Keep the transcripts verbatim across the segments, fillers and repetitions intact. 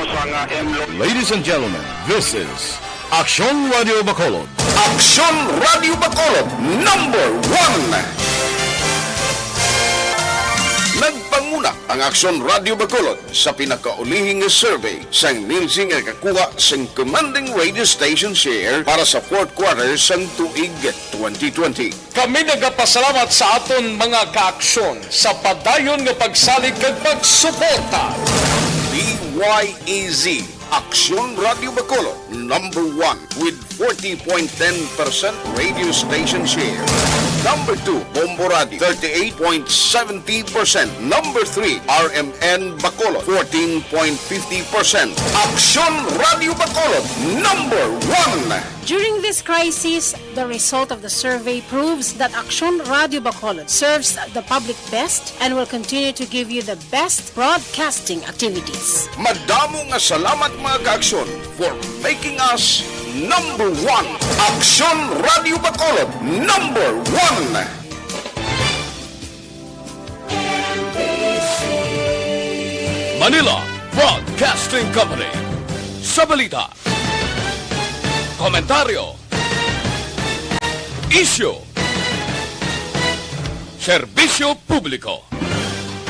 Ladies and gentlemen, this is Aksyon Radio Bacolod. Aksyon Radio Bacolod, number one. Nagpanguna ang Aksyon Radio Bacolod sa pinakaulihing survey sang Nielsen nga nakakuha sing commanding radio station share para sa fourth quarter sang tuig twenty twenty. Kami nagapasalamat sa aton mga kaaksyon sa padayon nga pagsalig kag pagsuporta. D Y E Z, Aksyon Radio Bacolod, number one with forty point ten percent radio station share. Number two, Bombo Radio, thirty-eight point seventy percent. Number three, R M N Bacolod, fourteen point fifty percent. Aksyon Radio Bacolod, number one. During this crisis, the result of the survey proves that Aksyon Radio Bacolod serves the public best and will continue to give you the best broadcasting activities. Madamo nga salamat, mga kaaksyon, for making us number one. Aksyon Radio Bacolod, number one. Manila Broadcasting Company. Sa balita, komentaryo, isyu, serbisyo publiko.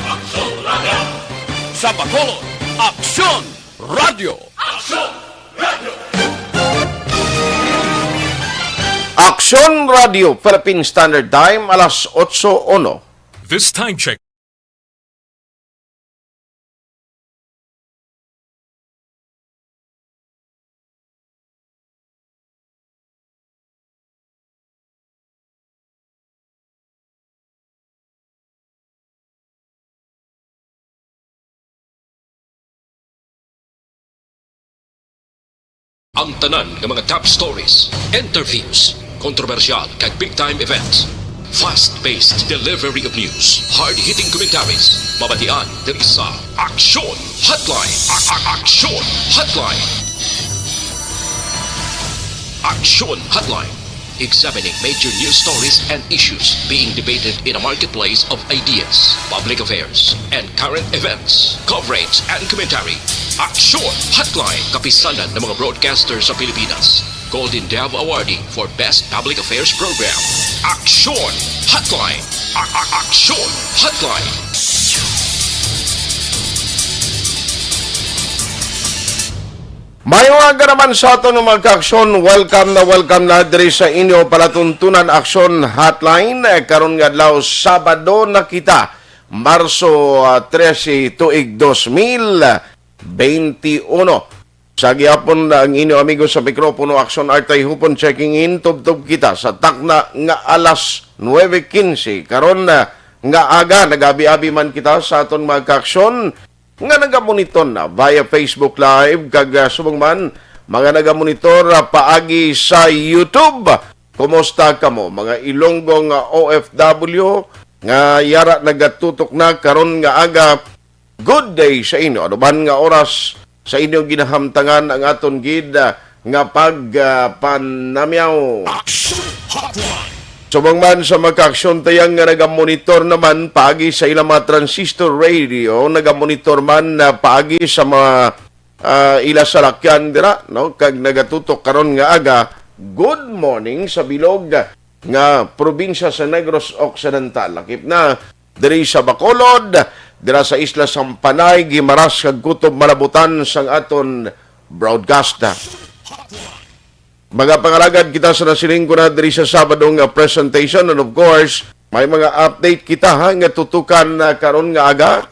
Aksyon Radio. Sa Bacolod, Aksyon Radio. Aksyon Radio. Aksyon Radio, Philippine Standard Time, alas otso uno. This time check. Ang tanan nga mga top stories, interviews, kontrobersyal kag big time events. Fast-paced delivery of news, hard-hitting commentaries, mabatian diri sa Aksyon Hotline. A- a- Aksyon Hotline. Aksyon Hotline. Examining major news stories and issues being debated in a marketplace of ideas, public affairs, and current events. Coverage and commentary. Aksyon Hotline. Kapisanan ng mga broadcaster sa Pilipinas. Golden Dove Awardee for Best Public Affairs Program. Aksyon Hotline. A- a- Aksyon Hotline. Maayong aga naman sa aton, mga kaaksyon. Welcome na welcome na diri sa inyo palatuntunan, Aksyon Hotline. Eh, karon nga adlaw, Sabado na kita, Marso, ah, trese, tuig dos mil beinti uno. Sa gihapon, ang inyo amigo sa mikropono, Aksyon Artay Hupon, checking in. Tubtob kita sa takna nga alas nuebe quince. Karon, ah, nga aga, nag-abi-abi man kita sa aton mga kaaksyon nga nagamonitor na via Facebook Live, kag, ah, subong man, mga nagamonitor, ah, paagi sa YouTube. Kumusta kamo, mga Ilonggo nga O F W nga yara nagatutok na karon nga aga? Good day sa inyo. Ano man nga oras sa inyo ginahamtangan ang aton gid, ah, nga pag, ah, panamyaw? Action Hotline. Subong man sa mga kaaksyon tayang nga nagamonitor naman paagi sa ilang mga transistor radio, nagamonitor man na paagi sa mga, ah, ila salakyan dira, no? Kag nagatutok karon nga aga, good morning sa bilog nga probinsya sa Negros Occidental. Lakip na diri sa Bacolod, dira sa Isla Sampanay, Guimaras, kag kutob malabutan sang aton broadcast. Mga pangalagad, kita sa nasiling ko na diri sa Sabado nga presentation, and of course, may mga update kita, ha, nga tutukan na karon nga aga.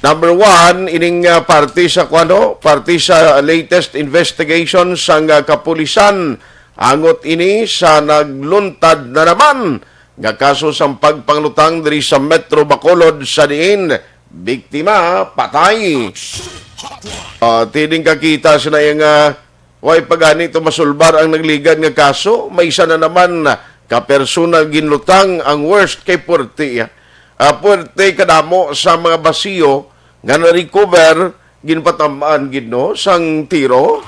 Number one, ining, ah, parte sa kuwano, parte sa latest investigation sang, ah, kapulisan angot ini sa nagluntad na naman nga kaso sang pagpanglutang diri sa Metro Bacolod, sa diin biktima patay. Ah, tining kakita sa na nga way pa gani to masulbar ang nagligad nga kaso, may isa na naman ka persona ginlutang. Ang worst kay puwerte, ah, puwerte kadamo sa mga basiyo nga na-recover, ginpatamaan gid, no, sang tiro.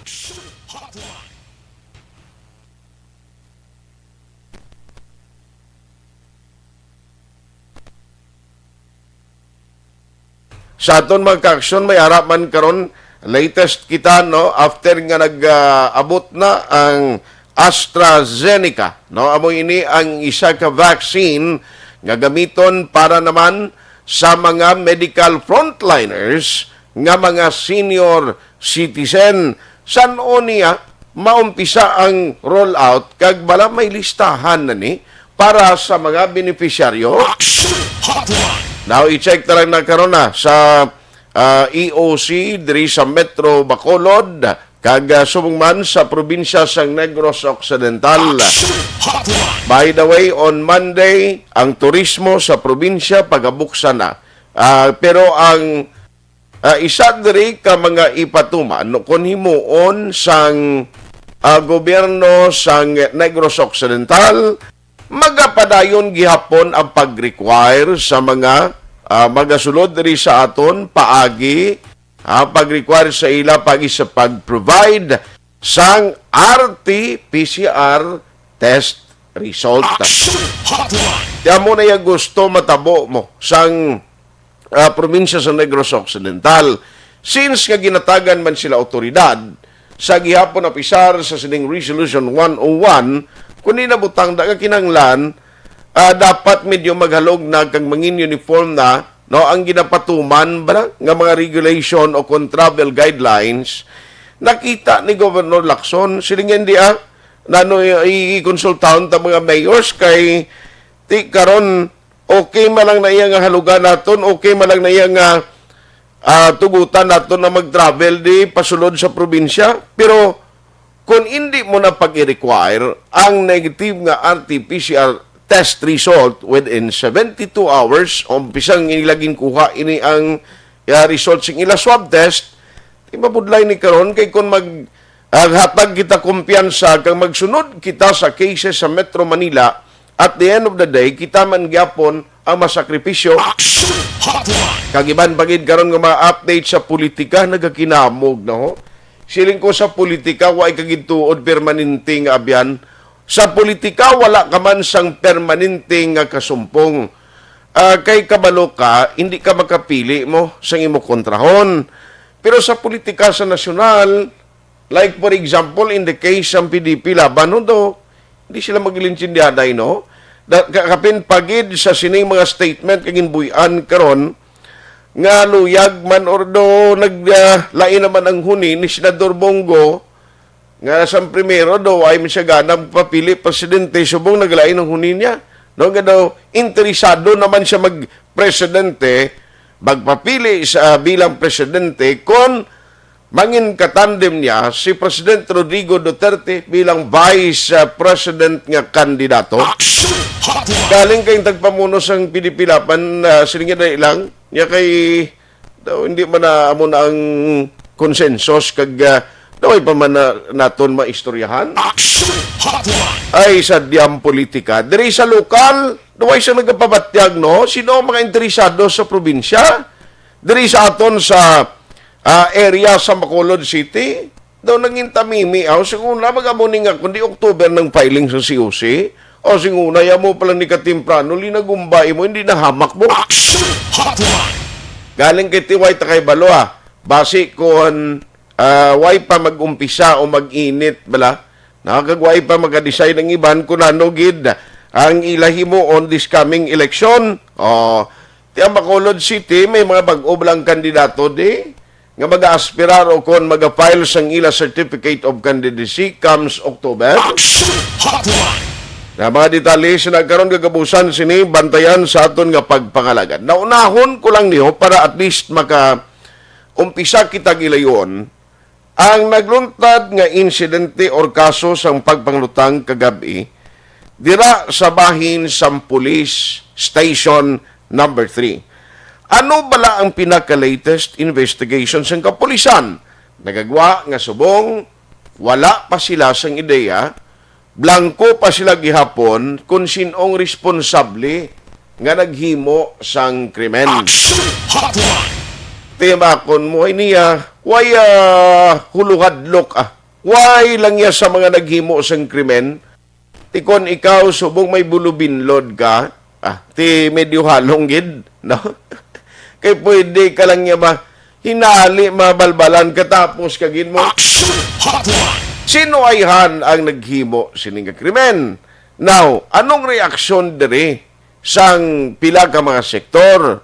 Sa aton mga kaaksyon, may ara man karon Latest kita, no, after nga nag-abot na ang AstraZeneca, no, amo ini ang isa ka vaccine nga gamiton para naman sa mga medical frontliners nga mga senior citizen. San-o niya maumpisa ang rollout, kag bala may listahan na ni para sa mga benepisyaryo? Action Hotline. Now, i-check ta lang na karon na sa ah, E O C diri sa Metro Bacolod, kag, ah, subong man sa probinsya sang Negros Occidental. Action Hotline. By the way, on Monday, ang turismo sa probinsya pagabuksan na. Ah, pero ang, ah, isa diri ka mga ipatuman, no, kon himuon sang, ah, gobyerno sang Negros Occidental, magapadayon gihapon ang pag-require sa mga, ah, magasulod diri sa aton paagi, ah, pag-require sa ila paagi sa pag-provide sang R T P C R test result. Action Hotline. Kaya mo na yung gusto matabo mo sang, ah, probinsya sa Negros Occidental. Since nga ginatagan man sila awtoridad sa gihapon, apisar sa sining Resolution one oh one, kundi nabutang da nga kinahanglan, ah, dapat medyo maghalog na kag mangin uniform na, no, ang ginapatuman ba nga mga regulation o kon travel guidelines. Nakita ni Governor Lacson, siling niya, "Hindi, ah, nano i-, i-, i-consultahon ta mga mayors kay ti karon okay man lang na iya nga halugan naton, okay man lang na iya nga, ah, tugutan naton na mag-travel di pasulod sa probinsya, pero kung hindi mo na pag-i-require ang negative nga R T P C R test result within seventy-two hours, o bisang ila ginkuha ini ang, ah, result sing ila swab test, di mabudlay ni karon kay kung mag-, ah, hatag kita kumpiyansa kag magsunod kita sa cases sa Metro Manila, at the end of the day, kita man gyapon ang masakripisyo. Action Hotline. Kag iban pa gid karon nga mga update sa politika, nagakinamog na ho. Siling ko sa politika, wa ay kagituod permanente nga abyan. Sa politika, wala ka man sang permanente nga kasumpong. Ah, kay kabalo ka, hindi ka makapili mo sang imo kontrahon. Pero sa politika sa nasyonal, like for example, in the case sang P D P Laban, no, do, hindi sila mag-ilintindihanay, no? Da-, ka-, kapin pagid sa sining mga statement kag ginbuy-an karon nga luyag man or do nag, ah, lain naman ang huni ni Senador Bong Go, nga sa primero do ay man siya gana magpapili presidente, subong naglain ang huni niya, no? Nga daw interesado naman siya mag presidente, magpapili sa bilang presidente kon mangin katandem niya si President Rodrigo Duterte bilang Vice, ah, President nga kandidato. Action Hotline. Galing kay tagpamuno sang P D P Laban, ah, siling niya dali lang. Niya kay, daw, hindi man na amo na ang konsensus kag, ah, daw, ay pa man na naton maistoryahan. Action Hotline. Ay, sa diyang politika. Diri sa lokal, daw, ay sa nagapabatyag, no? Sino ang mga interesado sa probinsya? Diri sa aton sa, ah, area sa Bacolod City, daw nangin tamimi, aw, sing una, mag-amo ni nga, kundi October nang filing sa C O C, o sing una, ya mo pala ni katimprano, linagumba imo, hindi nahamak mo. Action Hotline. Galing kay T Y Takay Balo, ah. Basi kon, ah, way pa mag-umpisa o mag-init, bala, na kag way pa mag-decide ang iban kung ano gid ang ila himo on this coming election. Oh, ti ang Bacolod City, may mga bag-o lang kandidato di nga mag-aaspirar o kon mag-file sang ila Certificate of Candidacy comes October. Action Hotline. Na mga detalye sa nagkaron kagabusan sini bantayan sa aton nga pagpangalagad. Naunahon ko lang niyo para at least maka umpisa kita gilayon ang nagluntad nga insidente or kaso sang pagpanglutang kagab-i dira sa bahin sang Police Station Number Three. Ano bala ang pinaka-latest investigation sang kapulisan? Nagagwa nga subong wala pa sila sang ideya, blangko pa sila gihapon kon sin-ong responsable nga naghimo sang krimen. Action Hotline. Timakon mo, ay niya, way, ah, huluhadlok, ah. Way lang niya sa mga naghimo sang krimen. Ti kon ikaw, subong may bulubinlod ka, ah, ti medyo halong gid, no? Kay pwede ka lang niya ba, Hinali, mga balbalan, katapos kagin mo. Action Hotline. Sino ayhan ang naghimo sini nga krimen? Now, anong reaksyon diri sang pila ka mga sektor,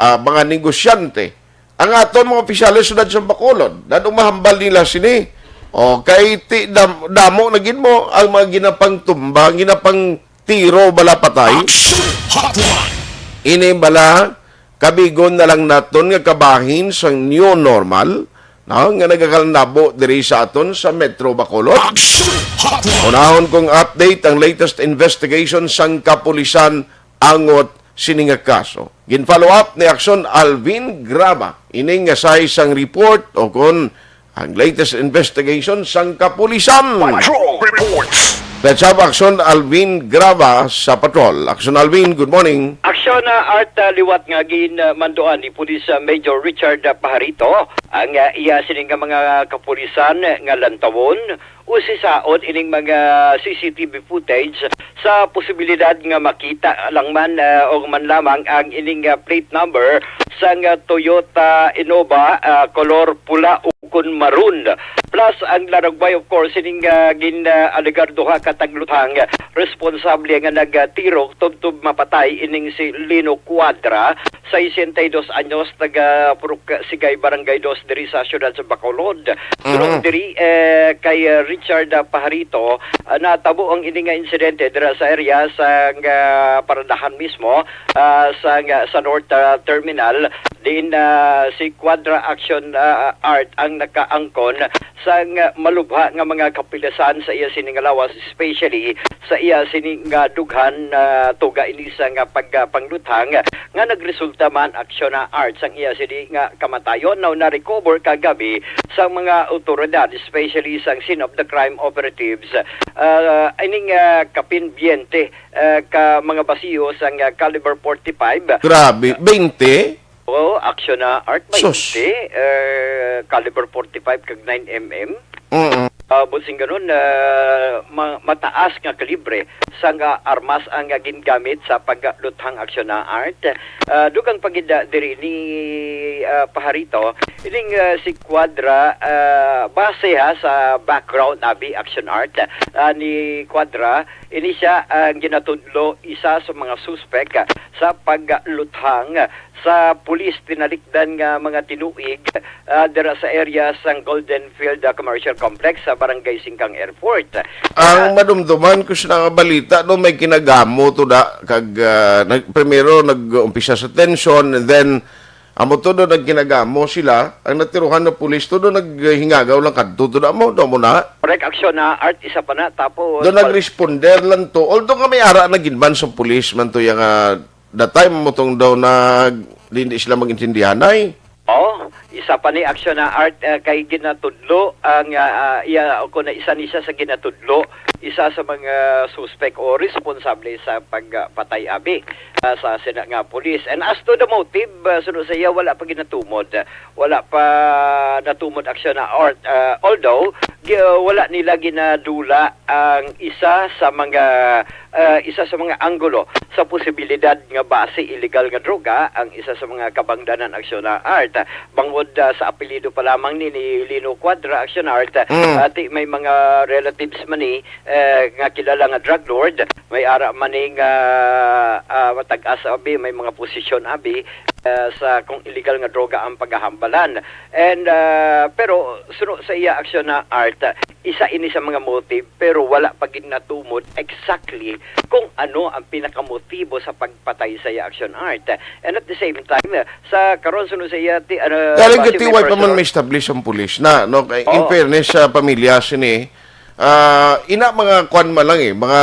ah, mga negosyante? Ang aton mga opisyales sa siyudad sa Bacolod, dadong mahambal nila sini. O, kay ti, dam, damo na gid mo ang mga ginapangtumba, ginapang tiro bala patay. Action Hotline. Ini bala kabigon na lang naton nga kabahin sang new normal, no, nga nagakalanabo diri sa aton sa Metro Bacolod. Action Hotline. Unahon kong update ang latest investigation sang kapulisan angot sini nga kaso. Gin-follow up ni Action Alvin Graba ining nga size sang report o kon ang latest investigation sang kapulisan. Patrol Reports. Let's have Action Alvin Graba sa Patrol. Action Alvin, good morning. Action, ah, Art, ah, liwat nga ginmanduan ni Police, ah, Major Richard, ah, Pajarito ang, ah, iya sini nga mga kapulisan nga lantawon, usisaon ining mga C C T V footage sa posibilidad nga makita lang man, ah, o man lamang ang ining, ah, plate number sang, ah, Toyota Innova, ah, kolor pula ukon maroon. Plus, ang laragway, of course, ining, ah, gin, ah, alegar duha ka tagluthang responsable nga nagtiro tubtob mapatay ining si Lino Cuadra, sesenta y dos anyos, taga Purok Sigay, Barangay Dos, diri sa siyudad sa Bacolod. Pero Mhm. diri, eh, kay, ah, Richard, ah, Pajarito, ah, natabo ang ini nga insidente dira sa area sa, ah, paradahan mismo, ah, sa, ah, sa North, ah, Terminal, diin, ah, si Quadra Action, ah, Art ang nakaangkon sang malubha nga mga kapulisan sa iya sini nga lawas, especially sa iya sini nga dughan, ah, tuga ini sa nga pag, ah, pangluthang nga nagresulta man, Action, ah, Art, sang iya sini nga kamatayon. Now, na-recover kagabi sa mga awtoridad, especially sang scene of the crime operatives, ah, ining, ah, kapin biyente, ah, ka mga basiyo sang, ah, caliber forty-five. Grabe, bente? Oo, Action, ah, Art, may Sus. Hindi, eh, caliber forty-five kag nine M M. Mm. Ah, buot silingon, ah, ma-, mataas nga kalibre sang, ah, armas ang, ah, gingamit sa pagluthang, Action, ah, Art. Ah, dugang pa gid, ah, diri ni, ah, Pajarito, ining, ah, si Quadra, ah, base ha sa background abi, Action, Art, ah, ni Quadra, ini siya ang ginatudlo isa sa mga suspek, ah, sa pagluthang sa pulis tinalikdan nga mga tinuig, ah, dira sa area sang Golden Field, ah, Commercial Complex sa Barangay Singkang Airport. Ang Ah, madumduman ko sa nga balita, no, may kinagamo to da, kag, ah, nag-, primero nag-umpisa sa tension, and then amo to do nagkinagamo sila, ang natiruhan na pulis to do naghingagaw lang kadto to da mo, do mo na. Correct, Action, ah, Art, isa pa na, tapos Do nag-responder lang to, although nga may ara na ginban sa pulis man to yang, ah, that time mo tong daw nag, di, di sila mag-intindihan ay. Oh, isa pa ni, Action, ah, Art, eh, kay ginatudlo ang, ah, ah, iya, o kung isa ni siya sa ginatudlo, isa sa mga suspek o responsable sa pagpatay abi, ah, sa sina nga pulis. And as to the motive, ah, suno sa iya, wala pa ginatumod. Wala pa natumod, Action, ah, Art, ah, although gi-, wala nila ginadula ang isa sa mga, ah, isa sa mga anggulo sa posibilidad nga base illegal nga droga ang isa sa mga kabangdanan, Action, ah, Art. Bangod, ah, sa apelyido pa lamang ni, ni Lino Cuadra, Action, Art, Mm. ah, ti may mga relatives man ni, eh, nga kilala nga drug lord, may ara man ni nga, ah, matag-as abi, may mga posisyon abi, ah, sa kung illegal nga droga ang paghahambalan. And, ah, pero suno sa iya, Action, ah, Art, isa ini sa mga motive, pero wala pa gid natumod exactly kung ano ang pinakamotibo sa pagpatay sa iya, Action, Art. And at the same time, sa karon, suno sa iya, ti, ano, Galing base gati, may way pa man personal may establish ang pulis na, no? Kay, in Oo. fairness sa pamilya sini, ah, ina mga kwan man lang eh, mga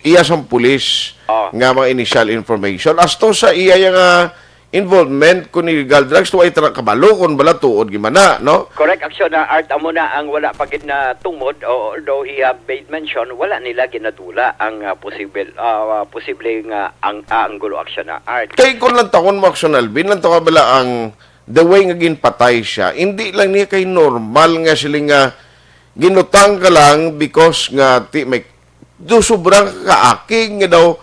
iya sang pulis Oo. nga mga initial information. As to sa iya yang, ah, involvement kun illegal drugs, way tara kabalo kun bala tuod gid man na, no? Correct, Action, ah, Art, amo na ang wala pa gid natumod, o, although he have made mention, wala nila ginadula ang, ah, posible, ah, posible nga ang, ah, anggulo, Action, ah, Art. Kay kung lantawon mo, Action Alvin, lantawa bala ang the way nga ginpatay siya, hindi lang niya kay normal nga sila nga ginutang ka lang because nga ti may do sobrang kaakig nga daw,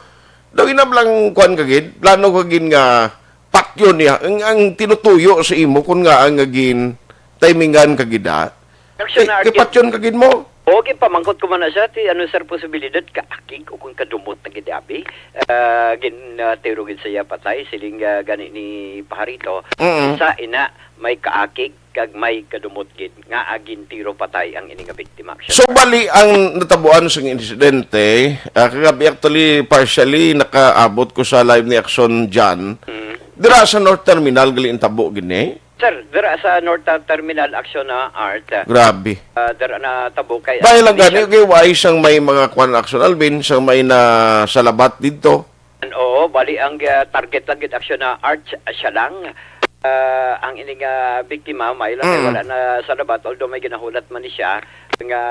daw inam lang kuan ka gid, plano ka gid nga pat Yun niya, ang, ang tinutuyo sa imo kung nga ang agin timingan ka gid, ha? Action Ki-, na argue. Kipatyon ka gid mo? O, gipamangkot ko man na siya, ti, ano, sir, posibilidad kaakig o kung kadumot na gid, abi? Ah, gin, ah, tiro gid sa iya patay, siling, ah, gani ni Paharito. Mm. Sa ina, may kaakig kag may kadumot gid nga agin tiro patay ang ini nga biktima. So, bali ang natabuan sa insidente, ah, kagabi actually, partially nakaabot ko sa live ni Action John. Mm. Dira sa North Terminal gali ang tabo gini? Sir, dira sa North Terminal Action na Art. Grabe. Ah, dira na tabo kay Dahil lang gani, okay, why sang may mga kwan Action Alvin, sang may na salabat dito? Oo, bali ang, ah, target lang gid Action na Art siya, siya lang. Ah, ang ining, ah, biktima, may lang kay Mm. wala na salabat, although may ginahulat man ni siya nga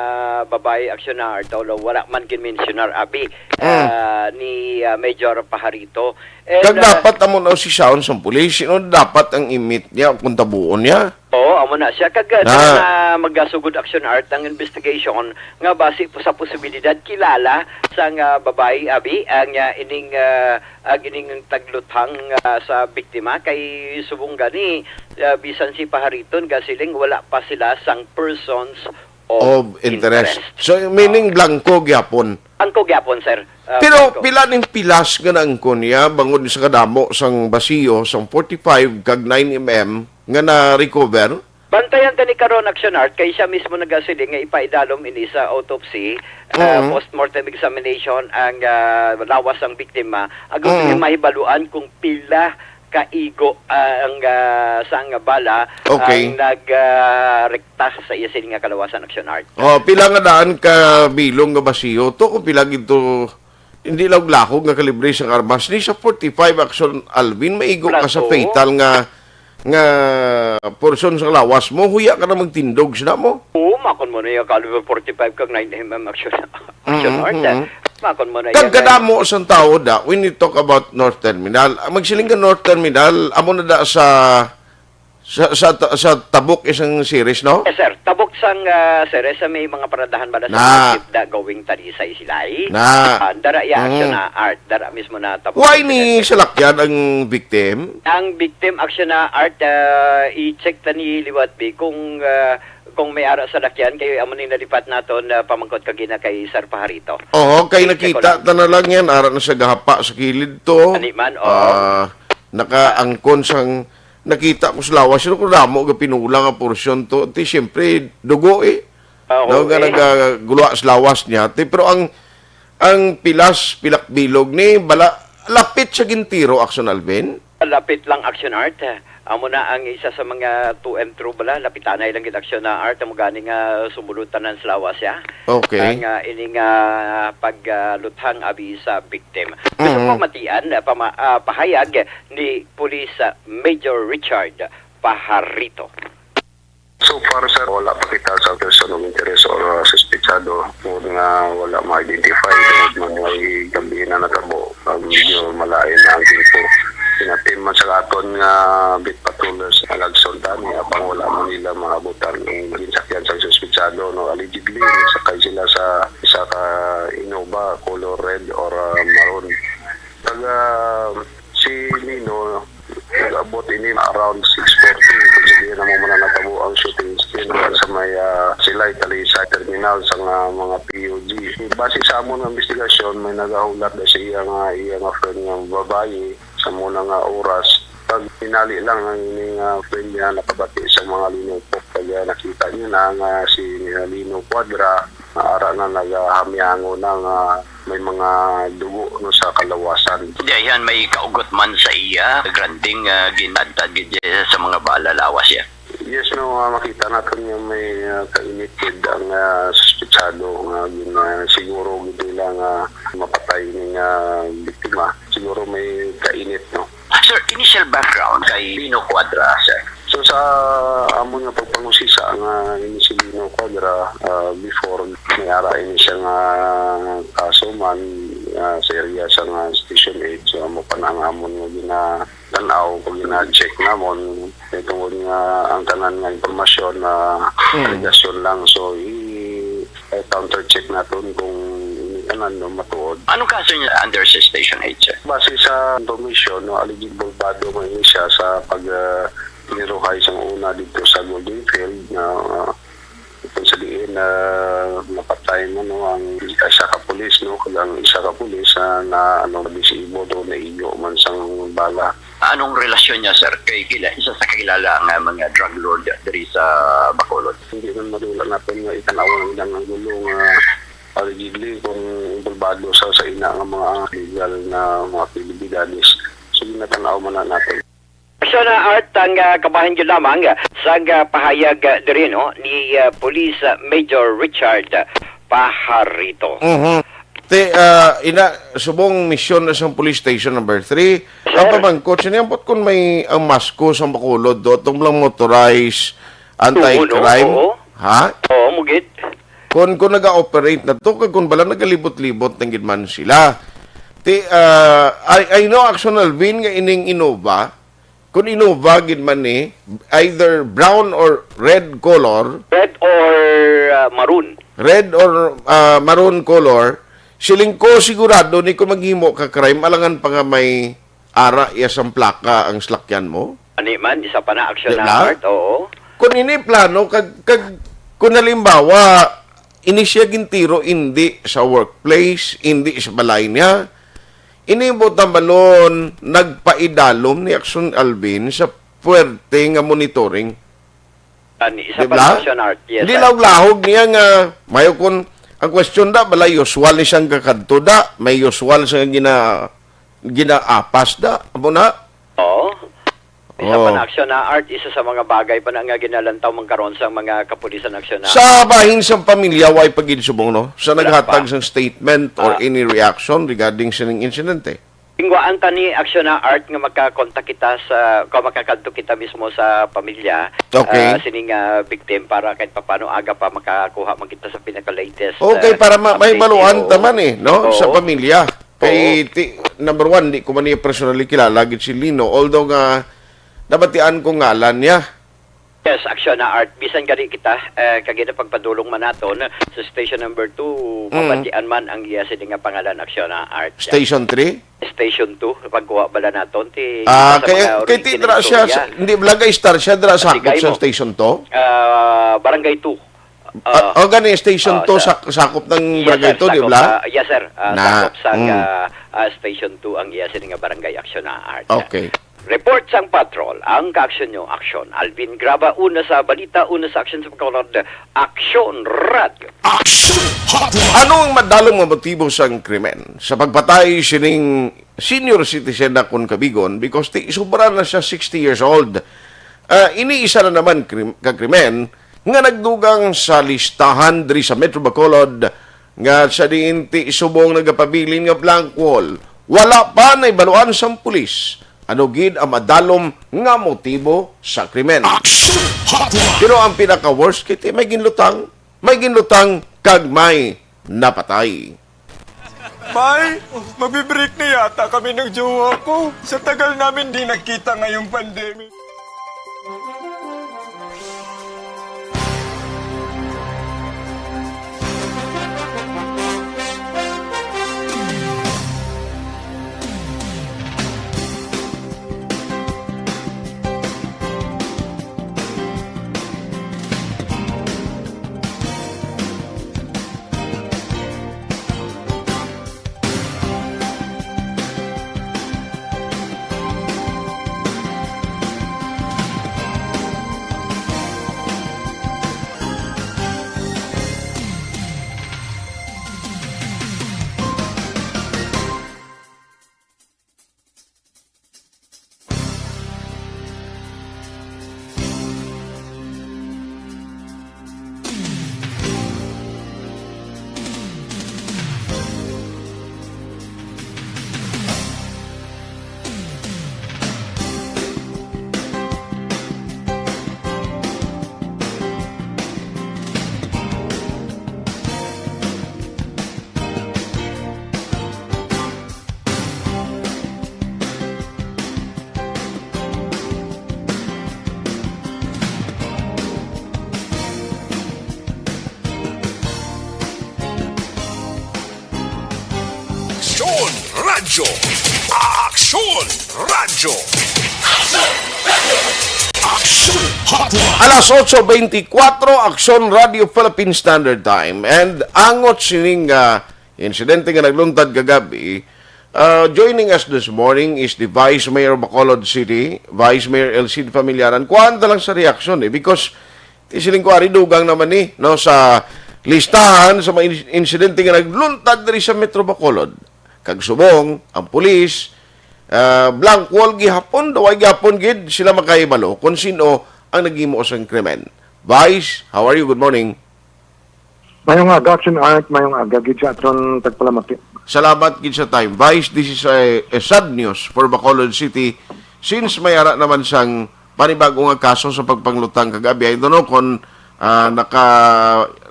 babayi Action na Art, although wala man gin-mensionar, abi, Mm. ah, ni, ah, Major Paharito. And, Kag ah, dapat amo na si sound sang pulis, you know, dapat ang imit niya o kung tabuon niya. Oo, amo na siya. Kag, ah, Na. na magasugod Action Art ang investigation nga base po sa posibilidad kilala sang, ah, babayi, abi, ang, ah, ining, ah, ang ining tagluthang, ah, sa biktima kay subong gani, ah, bisan si Pahariton gasiling wala pa sila sang persons of Of interest. interest. So, meaning Oo. blanco gyapon. Blanco gyapon, sir. Ah, Pero blanco. pila ning pilas nga naangkon niya bangod sa kadamo sang basiyo sang forty-five kag nine M M nga na-recover? Bantayan ta ni karon, Action Art, kay siya mismo nagasiling nga ipaidalom ini sa autopsy, ah, Mm. postmortem examination ang, ah, lawas sang biktima. Agud Mm. nga mahibaluan kung pila ka igo, ah, ang, ah, sang bala Okay. ang nag, ah, rekta sa iya siling nga kalawasan, Action Art. Oh, pila nga daan ka bilog nga basiyo to kung pila gid to, hindi lang lahog nga kalibre sang armas ni sa forty-five Action Alvin, may igo ka sa Plato. fatal nga, nga portion sa lawas mo, huya ka na magtindog sila mo. Oo, makon mo na yung caliber forty-five kag nine M M Action, Action Mm, Art. mm. Makon mo na Kag yan, kadamo sang tao da, when you talk about North Terminal, ang magsiling ka North Terminal, amo na da sa, sa, sa, sa Tabok isang series, no? Yes, sir. Tabok sang, ah, sir, sa may mga paradahan bala sa Na. mga jeep da going Talisay, Silay. Na. Ah, dara iya, Mm. action na art. Dara mismo na tabok Why sa ni sir. salakyan ang victim? Ang victim, action na art, ah, i-check ta ni liwat, bi, kung, ah, kung may ara sa lakyan, kayo amo ning nalipat naton, ah, pamangkot kagina kay Sir Paharito. Oo, kay I-check ko nakita lang. ta na lang yan, ara na sa gahapa sa kilid to. Ani man, oo. Ah, nakaangkon sang nakita ko sa lawas, yun ko damo ga pinula nga porsyon to. Ti, siyempre, dugo eh. Ah, Daw oo, nga eh. nagagulwa sa lawas niya. Ti, pero ang, ang pilas, pilak bilog ni, bala, lapit sa gintiro, Action Alvin. Lapit lang, Action Art. Amo na ang isa sa mga two M true bala. Lapitanay lang gid, Action na Art. Amo gani nga sumulod tanan sa lawas siya. Okay. Ang, ah, ining, ah, pag, ah, luthang abi sa victim. Gusto Mhm. ko matian, ah, pama-, ah, pahayag ni Police, ah, Major Richard Pajarito. So far, sir, wala pa kita sa person of interest or, uh, suspetsado. Tungod nga wala ma-identify, tungod man may gabi na natabo, ang medyo malain na ang tempo. Pinatim man sa aton nga beat patrollers, nag-action tani, apang wala man nila maabutan ang ginsakyan sa suspetsado, no? Allegedly, sakay sila sa isa ka Innova, color red or, uh, maroon. Taga si Nino, nag-abot ini around six forty. Ibig sabihin, amo man na natabo ang shooting incident sa may, ah, Silay, Talisay terminal sa nga mga P U G. Base sa amon nga investigasyon, may nagahulat na sa iya nga, iya nga friend nga babayi sa muna nga oras. Pag pinali lang ang ini nga friend niya, nakabati sa mga linupok. Kaya nakita niya na nga si Nino Cuadra, nga ara na nagahamyango na nga may mga dugo, no, sa kalawasan. Diyan may kaugot man sa iya, granding, ah, ginadtad gid sa mga bala lawas iya. Yes, no, ah, makita natin nga may, ah, kainit gid ang, ah, suspetsado nga gin-, ah, siguro gid nila nga mapatay ni nga biktima. Siguro may kainit, no? Sir, initial background kay Lino Cuadra, sir. So, sa amon nga pagpangusisa nga ini si Lino Cuadra, ah, before, may ara ini siya nga kaso man, ah, sa area sa nga Station eight. So, amo pa na ang amon nga ginatan-aw, pag gina-check namon, eh, tungod nga ang tanan nga impormasyon na Mm. alegasyon lang. So, i-, i-counter check naton kung ini Tanan, no, matuod. Anong kaso niya under sa Station eight, sir? Base sa information, no, alleged bulbado man ini siya sa pag, ah, niruhay sang una dito sa Golden Field na, ah, kung sa diin na napatay mo, no, ang isa ka pulis, no, kag ang isa ka pulis, ah, na, ano, disabled o naigo man sang bala. Anong relasyon niya, sir, kay kila, isa sa kakilala nga mga drug lord diri sa Bacolod? Hindi man madula natin nga itanaw ang ilang ang gulo nga allegedly kung involvado sa, sa ina nga mga legal na mga aktibidades. So, ginatanaw man na natin. Aksyon na Art ang, ah, kabahin gyud lamang, ah, sang, ah, pahayag, ah, diri, no, ni, ah, Police, ah, Major Richard, ah, Pajarito. Mhm. Ti, ah, ina, subong misyon na sang Police Station number three. Sir. Ang pamangkot, sini ampot kung may ang masko sa Bacolod, do, itong lang motorized Tubo, no? Anti-crime. Oo. Ha? Oo, mugit. Kung, kung naga-operate na to, kag kung bala nagalibot-libot na gid man sila. Ti, ah, I, I know, Action Alvin, nga ining Innova, kung Innova gid man ni, either brown or red color, Red or, ah, maroon? Red or, ah, maroon color, siling ko sigurado ni kung maghimo ka crime, alangan pa nga may ara iya sang plaka ang salakyan mo. Ani man, isa pa na aksyon Di na ba? Art, oo. Kung ini plano, kag, kag, kung halimbawa, ini siya gintiro, hindi sa workplace, hindi sa balay niya, ini mo tambalon, nagpaidalom ni Action Alvin sa puwerte nga monitoring. Ani, isa Di pa ba? Na aksyon, Art. Yes, Hindi sir. Lahog-lahog niya nga, mayo kun, ang question da, balay usual ni siyang kakadto da, may usual sa gina-, ginaapas da, amo na? Oo. Isa pa Oo. Na aksyon na Art, isa sa mga bagay pa na nga ginalantaw man karon sa mga kapulisan aksyon na Sa bahin sang pamilya, way pa gid subong, no? Sa Wala naghatag pa. Sang statement or Ah. Any reaction regarding sining insidente? Tingwaan ta ni aksyon na Art nga makakontak kita sa, kung makakadto kita mismo sa pamilya, Okay. Ah, sining, ah, victim para kahit papano aga pa makakuha man kita sa pinaka-latest, Okay, ah, para ma-, may update, baluan oo. Ta man eh, no? Sa Oo. Pamilya. Kay Oo. Ti-, number one, di ko man niya personally kilala gid si Lino, although nga nabatian ko ngalan niya. Yes, aksyon na Art. Bisan gani kita, eh, kag ina pagpadulong man naton sa station number two, Mm. Mabatian man ang iya sini nga pangalan, aksyon na Art. Station three? Station two, pagkuha bala naton, ti, Ah, sa kaya, mga kay ti original dra siya, istorya. Sa, hindi, Barangay Star siya, dra sakop Sigay sa mo. Station two? Ah, Barangay two. Ah, Ah, oh, gani, Station ah, two, sa sak-, sakop ng Yes, Barangay sir, two, di sakop, ba? Ah, yes, sir. Ah, Na, sakop sa, mm. Ah, ah, Station two ang iya sini nga barangay aksyon na Art. Okay. Report sang patrol, ang kaaksyon nyo, aksyon. Alvin Graba, una sa balita, una sa aksyon sa pagkaulad, Aksyon Radyo. Action Hotline. Ano ang madalom nga motibo sang krimen sa pagpatay sining senior citizen na kon kabigon because ti sobra na siya sixty years old? Ah, ini isa na naman krim-, ka krimen nga nagdugang sa listahan diri sa Metro Bacolod nga sa diin ti subong nagapabilin nga blank wall. Wala pa naibaluan sang pulis ano gid ang madalom nga motibo sa krimen. Action Hotline. Pero ang pinaka-worst kay ti may ginlutang, may ginlutang kag may napatay. May, magbibreak na yata kami ng jowa ko. Sa tagal namin di nagkita ngayong pandemic. Radyo. Aksyon Radyo. Aksyon Hotline. Alas otso beintikwatro, Aksyon Radyo Philippine Standard Time. And angot sining, ah, insidente nga nagluntad kagabi, ah, joining us this morning is the Vice Mayor of Bacolod City, Vice Mayor Elcid Familiaran. Kuhaan ta lang sa reaksyon, eh, because ti siling ko, ari, dugang naman ni, no, sa listahan sa mga ins-, insidente nga nagluntad diri sa Metro Bacolod. Kag subong, ang pulis, ah, blank wall gihapon, daw ay gihapon gid sila makahibalo kung sino ang naghimo sang krimen. Vice, how are you? Good morning. Mayong aga, Action Art, mayong aga gid sa aton tagpalamati. Salamat gid sa time. Vice, this is a, a sad news for Bacolod City since may ara naman sang panibago nga kaso sa pagpanglutang kagabi. I don't know kung, ah, naka,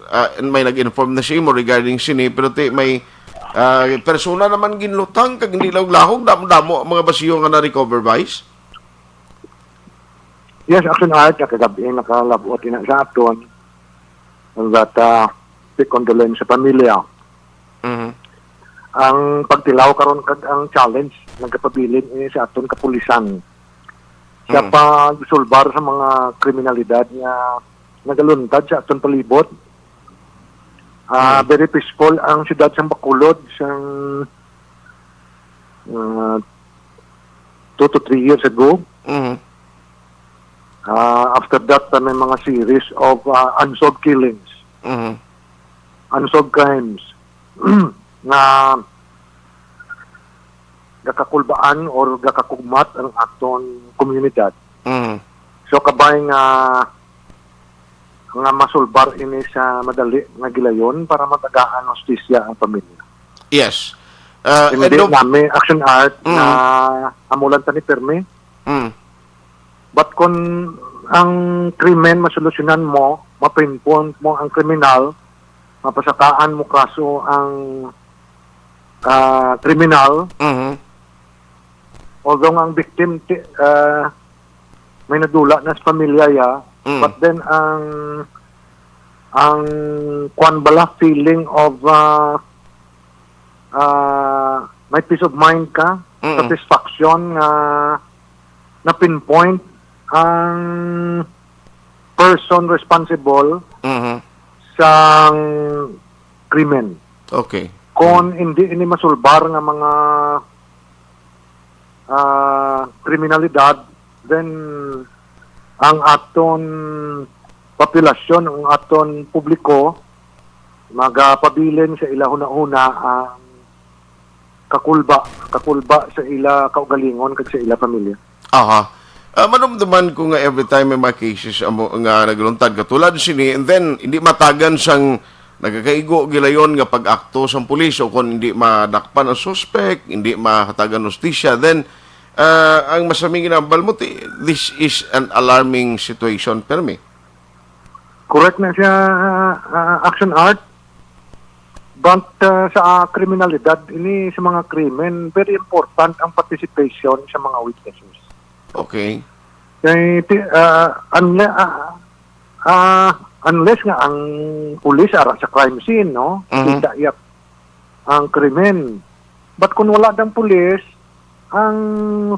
ah, may nag-inform na sa imo regarding sini, pero ti may, ah, persona naman ginlutang kag hindi lahog-lahog, damo-damo ang mga basiyo nga na-recover, Vice. Yes, Action Art, kagabi nakalabot ina sa aton that, ah, the condolence sa pamilya. Mhm. Ang pagtilaw karon kag ang challenge nagapabilin ini sa aton kapulisan sa Mm. pagsulbar sa mga kriminalidad nga nagaluntad sa aton palibot. Ah, Mm. very peaceful ang siyudad sang Bacolod sang, ah, two to three years ago. Mhm. Ah, after that, ah, may mga series of, ah, unsolved killings. Mhm. Unsolved crimes nga gakakulbaan or gakakugmat ang aton komunidad. Mhm. So, kabay nga, nga masulbar ini sa madali nga gilayon para matagaan hustisya ang pamilya. Yes. Uh, Hindi and of- nami Action Art Mm. na amulan ta ni pirmi. Mm. But kung ang krimen masolusyonan mo, ma-pinpoint mo ang kriminal, mapasakaan mo kaso ang, ah, kriminal, Mhm. although nga ang victim ti-, ah, may nadula na sa pamilya ya, Mm. but then ang, ang kwan bala, feeling of, ah, ah, may peace of mind ka, Mm. satisfaction nga na-pinpoint ang person responsible Mhm. sang krimen. Okay. Kung hindi ini masulbar nga mga, ah, kriminalidad, then ang aton populasyon, ang aton publiko, magapabilin sa ila hunahuna ang kakulba, kakulba sa ila kaugalingon kag sa ila pamilya. Aha. Ah, manumduman ko nga every time may mga cases amo nga nagluntad katulad sini, and then hindi matagan sang nagakaigo gilayon nga pag-akto sang pulis, o kung hindi madakpan ang suspek, hindi mahatagan hustisya, then, ah, ang masaming ginambal mo, ti-, this is an alarming situation, permi. Correct na siya, ah, Action Art. But, ah, sa, ah, kriminalidad, ini sa mga krimen, very important ang participation sa mga witnesses. Okay. Kay, ti-, ah, unle-, ah, ah, unless nga ang pulis ara sa crime scene, no? Mhm. Kita iya ang krimen. But kung wala dang pulis, ang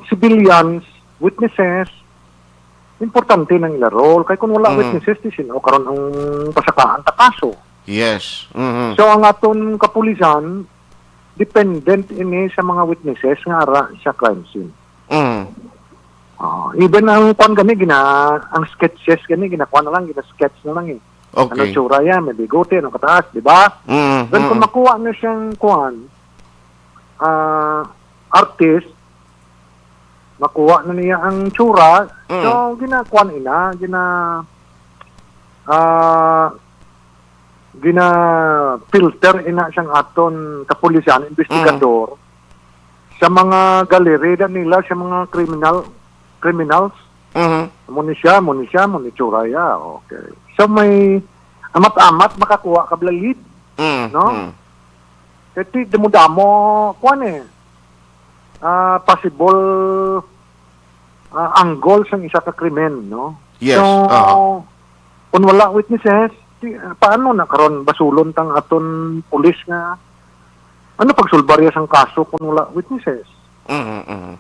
civilians, witnesses, importante nang ila role. Kay kung wala Mm. witnesses, di sino karon ang pasakaan ta kaso. Yes. Mhm. So, ang aton kapulisan, dependent ini sa mga witnesses nga ara sa crime scene. Mm. Ah, even ang kwan gani, gina-, ang sketches gani, ginakuha na lang, gina-sketch na lang eh. Okay. Ano tsura yan? May bigote, anong kataas, di ba? Mm, Then kung mm. makuha na siyang kwan, ah, artist, makuha na niya ang tsura, Mm. so ginakuan ina, gina-, ah, gina-filter ina siyang aton kapulisan, investigador, Mm. sa mga gallery na nila, sa mga criminal, criminals. Mhm. Mo ni siya, mo ni siya, mo ni tsura ya. Okay. So may amat-amat makakuha ka bala lead, Mm, no? mm. Kay ti damo-damo, kuwan eh, ah, possible, ah, angle sang isa ka krimen, no? Yes, So, aha. kung wala witnesses, ti-, paano na karon basulon tang aton pulis nga Ano pagsulbar iya sang kaso kung wala witnesses? Mhm, mhm.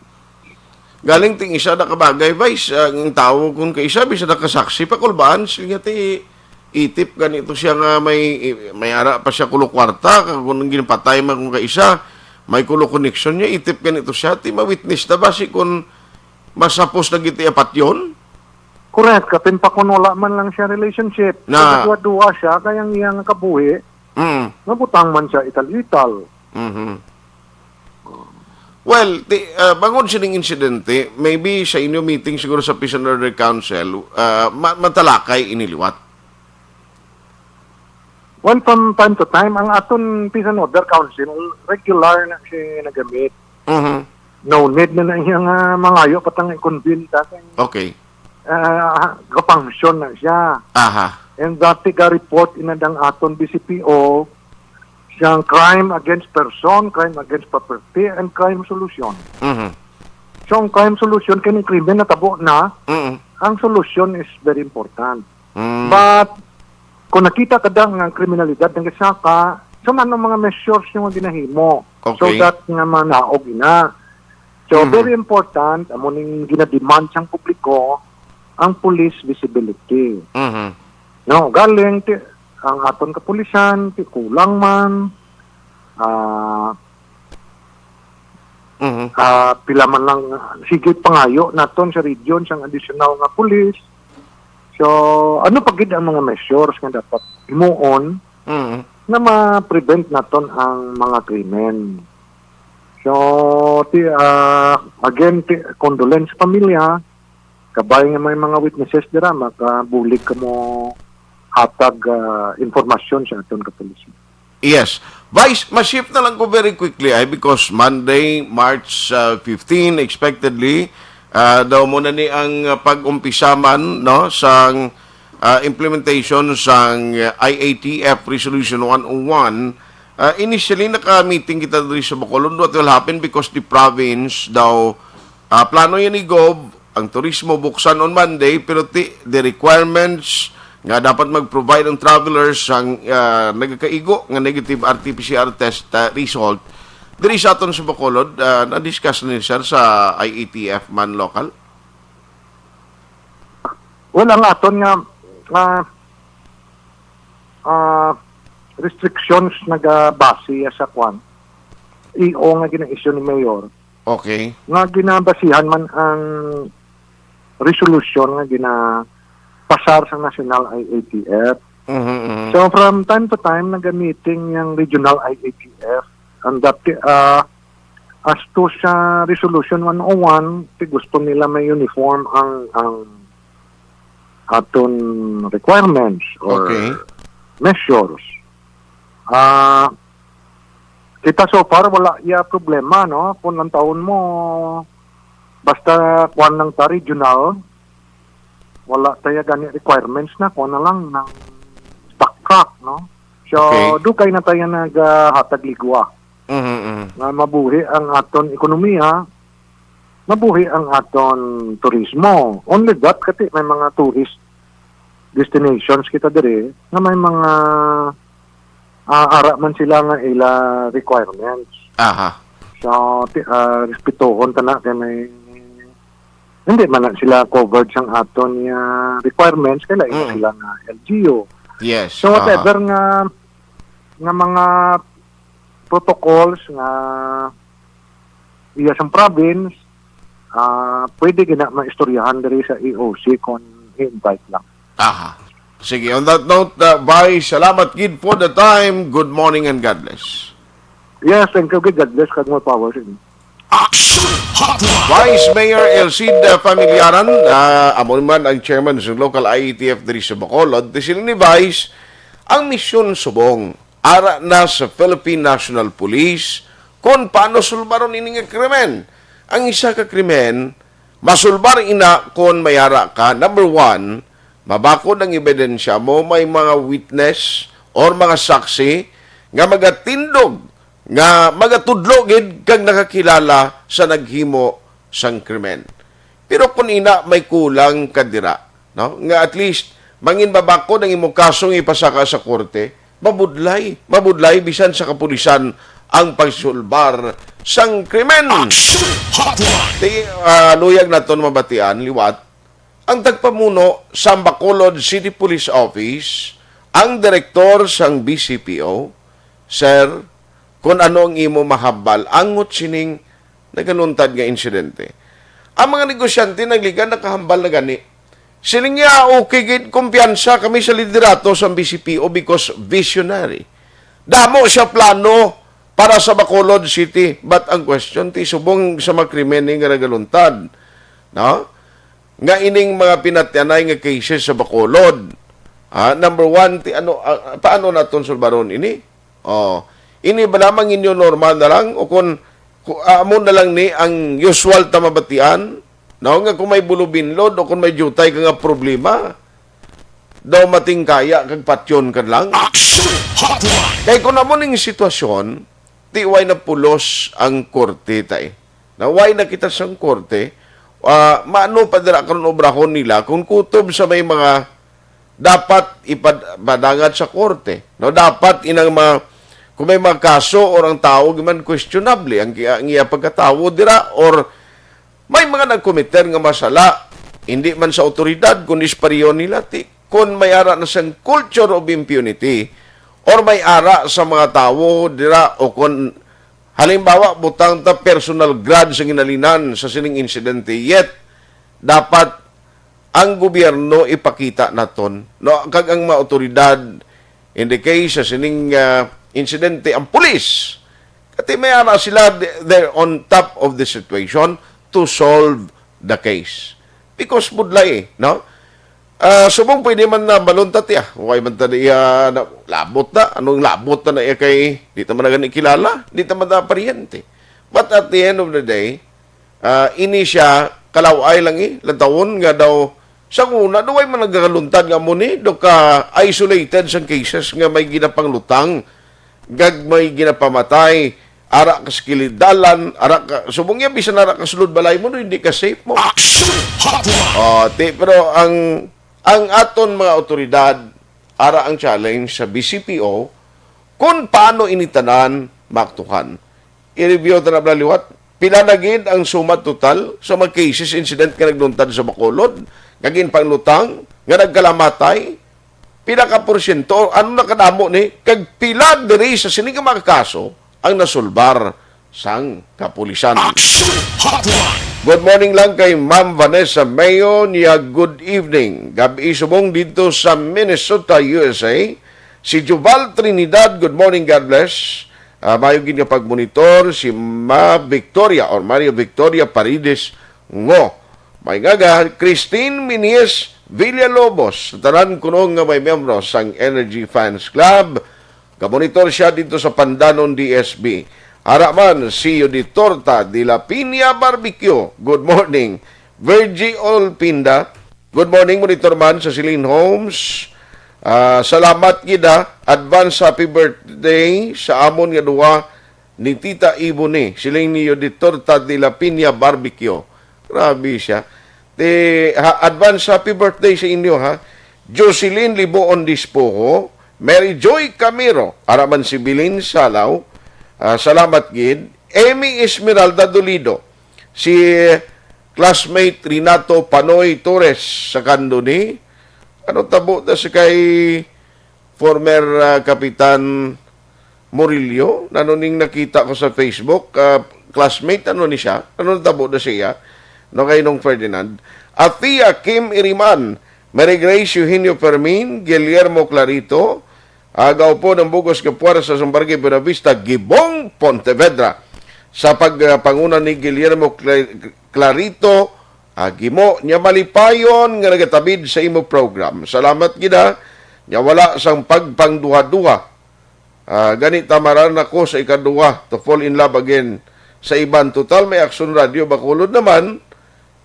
Galing ting isa na kabagay, Vice, ah, ang tawo kung kaisa, bisa nakasaksi pa, kulbaan, sige nga ti, itip ganito siya nga may, may ara pa siya kulo kwarta, kag kung ginpatay man kung kaisa, may kulo connection niya, itip ganito siya, ti ma-witness na ba si kung masapos na giti apat yun? Correct, kapin pa kung wala man lang siya relationship. Na. Kung nagduwa-duwa siya, kaya ang iyang kabuhi, Mm. mabutang man siya ital-ital. Mhm. Well, ti, ah, bangod sining insidente, maybe sa inyo meeting siguro sa Peace and Order Council, ah, ma-, matalakay ini liwat. Well, from time to time, ang aton Peace and Order Council, regular na siya nagamit. Mhm. No need na na iya nga mangayo pa ta nga i-convene ta. Okay. Ah, ga-function na siya. Aha. And dati ga-report ina dang aton B C P O, siyang crime against person, crime against property, and crime solution. Mhm. So, ang crime solution, kini krimen natabo na, Mm. ang solution is very important. Mm. But, kung nakita ka da nga ang kriminalidad nagasaka, so, ano mga measures yung ginahimo? So Okay. that nga manaog ina. So, Mhm. very important, amo ning ginademand sang publiko, ang police visibility. Mhm. No, galing, ti-, ang aton kapulisan, ti-, kulang man, ah, Mhm. ah, pila man lang, sige, pangayo naton sa region sang additional nga police. So, ano pa gid ang mga measures nga dapat himuon Mhm. nga ma-prevent naton ang mga krimen? So, ti-, ah, again, ti-, condolence sa pamilya, kabay nga may mga witnesses dira, makabulig kamo hatag, ah, informasyon sa aton kapulisan. Yes. Vice, ma-shift na lang ko very quickly, ay, because Monday, March, ah, fifteen, expectedly, ah, daw mo na ni ang, ah, pag-umpisa man, no, sang, ah, implementation sang, ah, I A T F Resolution one oh one. Ah, initially, naka-meeting kita diri sa Bacolod. What will happen because the province daw, ah, plano yan ni Gov, ang turismo buksan on Monday, pero ti-, the requirements nga dapat mag-provide ang travelers sang, ah, nagakaigo nga negative R T P C R test, ah, result, diri sa aton sa Bacolod, ah, na-discuss ni sir sa I A T F man local? Well, ang aton nga, ah, ah, restrictions nagabase sa kwan, E O nga gina-issue ni Mayor. Okay. Nga ginabasihan man ang resolution nga ginapasar sa National I A T F. Mhm, mhm. So, from time to time, naga-meeting yung regional I A T F. And that, ah, as to sa Resolution one oh one, ti gusto nila may uniform ang, ang aton requirements or Okay. measures. Ah, kita so far, wala iya problema, no? Kung ang taon mo, basta kuwan lang ta regional, wala tayo gani requirements na, kuwan na lang ng backtrack, no? So, Okay. dugay na tayo naghatag ligwa Mhm, mhm. nga mabuhi ang aton ekonomiya, mabuhi ang aton turismo. Only that, kati may mga tourist destinations kita diri nga may mga, ah, ara man sila nga ila requirements. Aha. So, ti-, ah, respetuhon ta na kay may, hindi man na sila covered sang aton nga requirements, kay lain na Mm. sila nga L G U. Yes. So, whatever Aha. nga, nga mga protocols nga iya sang province, ah, pwede gina maistoryahan diri sa E O C kung i-invite lang. Aha. Sige, on that note, uh, Vice, salamat gid for the time. Good morning and God bless. Yes, thank you gid. God bless kag more power sa inyo. Action Hotline. Vice Mayor Elcid, uh, Familiaran, uh, amo naman ang chairman sa local I A T F diri sa Bacolod. Ti sila ni Vice, ang misyon subong ara na sa Philippine National Police kung paano sulbaron ini nga krimen. Ang isa ka krimen, masulbar ina kon may ara ka, number one, mabakod ang ebidensya mo, may mga witness or mga saksi nga magatindog, nga magatudlo gid kag nakakilala sa naghimo sang krimen. Pero kung ina may kulang ka dira, no? Nga at least mangin mabakod ang imong kaso nga ipasaka sa korte, mabudlay, mabudlay bisan sa kapulisan ang pagsulbar sang krimen. Action Hotline! Ti, ah, luyag naton mabatian liwat ang tagpamuno sa Bacolod City Police Office, ang direktor sang B C P O, sir, kung ano ang imo mahambal angot sining nagaluntad nga insidente. Ang mga negosyante nagligan nakahambal na gani. Siling niya, "Okay gid, kumpiyansa kami sa liderato sa B C P O because visionary. Damo siya plano para sa Bacolod City." But ang question, ti subong sa mga krimen ni nga nagaluntad, no? Nga ining mga pinatyanay nga cases sa Bacolod, ah, number one, ti ano, ah, paano naton sulbaron ini? Oh, ini ba lamang inyo normal na lang o kung, kung amo na lang ni ang usual ta mabatian, no, nga kung may bulubinlod o kung may jutay ka nga problema, daw matingkaya kag patyon ka lang. Action Hotline! Kay kung amo ning sitwasyon, ti way na pulos ang korte, tay. Na way na kita sang korte, ah, maano pa dira karon obrahon nila kung kutob sa may mga dapat ipad-, ipadangad sa korte, no? Dapat inang mga, kung may mga kaso or ang tawo man questionable ang, ang iya pagkatawo dira, or may mga nagkomiter nga masala, hindi man sa awtoridad, kundi sa pareho nila, ti, kung may ara na sang culture of impunity, or may ara sa mga tawo dira, o kung halimbawa, butang ta personal grudge ang ginhalinan sa sining insidente, yet dapat ang gobyerno ipakita naton, no? Kag ang mga awtoridad, in the case sa sining, ah, insidente, ang pulis, kati may ara sila, they're on top of the situation to solve the case. Because budlay, eh, no? Ah, subong pwede man na balon ta, tiya. Way man ta na iya na, labot na. Anong labot na na iya kay di ta man na gani kilala, di ta man na paryente. But at the end of the day, ah, ini siya, kalaway lang, eh, lantawon nga daw, sa una, daw way man nagakaluntad nga mo ni, do ka isolated sang cases nga may ginapanglutang, gag may ginapamatay, ara ka sa kilid dalan, ara ka, subong niya, bisan ara ka sulod balay mo, no, hindi ka safe mo. Action Hotline! Oh, ti, pero ang, ang aton mga awtoridad, ara ang challenge sa B C P O, kung paano ini tanan maaktuhan. I-review ta na bala liwat. Pila na gid ang suma total sa mga cases, incident nga nagluntad sa Bacolod, nga ginpanglutang, nga nagkalamatay? Pila ka porsyento? Ano na kadamo ni? Kag pila diri sa sini nga mga kaso ang nasulbar sang kapulisan? Action Hotline! Good morning lang kay Ma'am Vanessa Mayo niya. Good evening. Gab-i subong dito sa Minnesota, U S A. Si Juval Trinidad, good morning, God bless. Ah, mayo gid nga pagmonitor si Ma Victoria or Maria Victoria Paredes Ngo. May ngaga, Christine Minies Villalobos, sa tanan kuno nga may miyembro sang Energy Fans Club. Gamonitor siya dito sa Pandanon, D S B. Ara man, si Yoditorta de la Piña Barbecue. Good morning. Virgie Olpinda. Good morning, monitor man sa Celine Homes. Ah, salamat gid, ah. Advance happy birthday sa amon nga duha ni Tita Ibony, siling ni Yoditorta de la Piña Barbecue. Grabe siya. Ti, ha, advance happy birthday sa inyo, ha. Jocelyn Liboon Dispoho, Mary Joy Camero, ara man si Bilin Salaw, ah, salamat gid. Amy Esmeralda Dolido, si classmate Renato Panoy Torres sa Candoni. Ano tabo na si kay former, ah, Kapitan Murillo? Nano ning nakita ko sa Facebook, ah, classmate, ano ni siya? Ano tabo na siya? No, kay Nong Ferdinand. Athea Kim Iriman, Mary Grace Eugenio Fermin, Guillermo Clarito, Agaw po ng bugos nga puwersa sa Barangay Buenavista, Gibong, Pontevedra. Sa pagpanguna ni Guillermo Cla-, Clarito, ah, Gimo, niya malipayon nga nagatabid sa imo program. Salamat gid, ha. Niya wala sang pagpangduha-duha. Ah, gani tamaran ako sa ikaduha to fall in love again sa iban. Total, may Aksyon Radio Bacolod naman.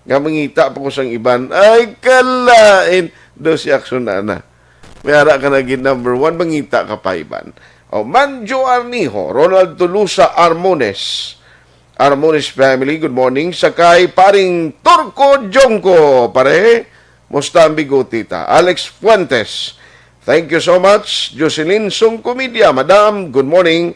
Nga mangita pa ko sang iban. Ay, kalain. Do si Aksyon na na. May ara ka na gid number one, mangita ka pa iban. O, Manjo Arnijo, Ronald Tulusa Armones. Armones family, good morning. Sa kay paring Turco Jongko, pare. Musta ang bigote ta? Alex Fuentes. Thank you so much. Jocelyn Sungkumedia, madam, good morning.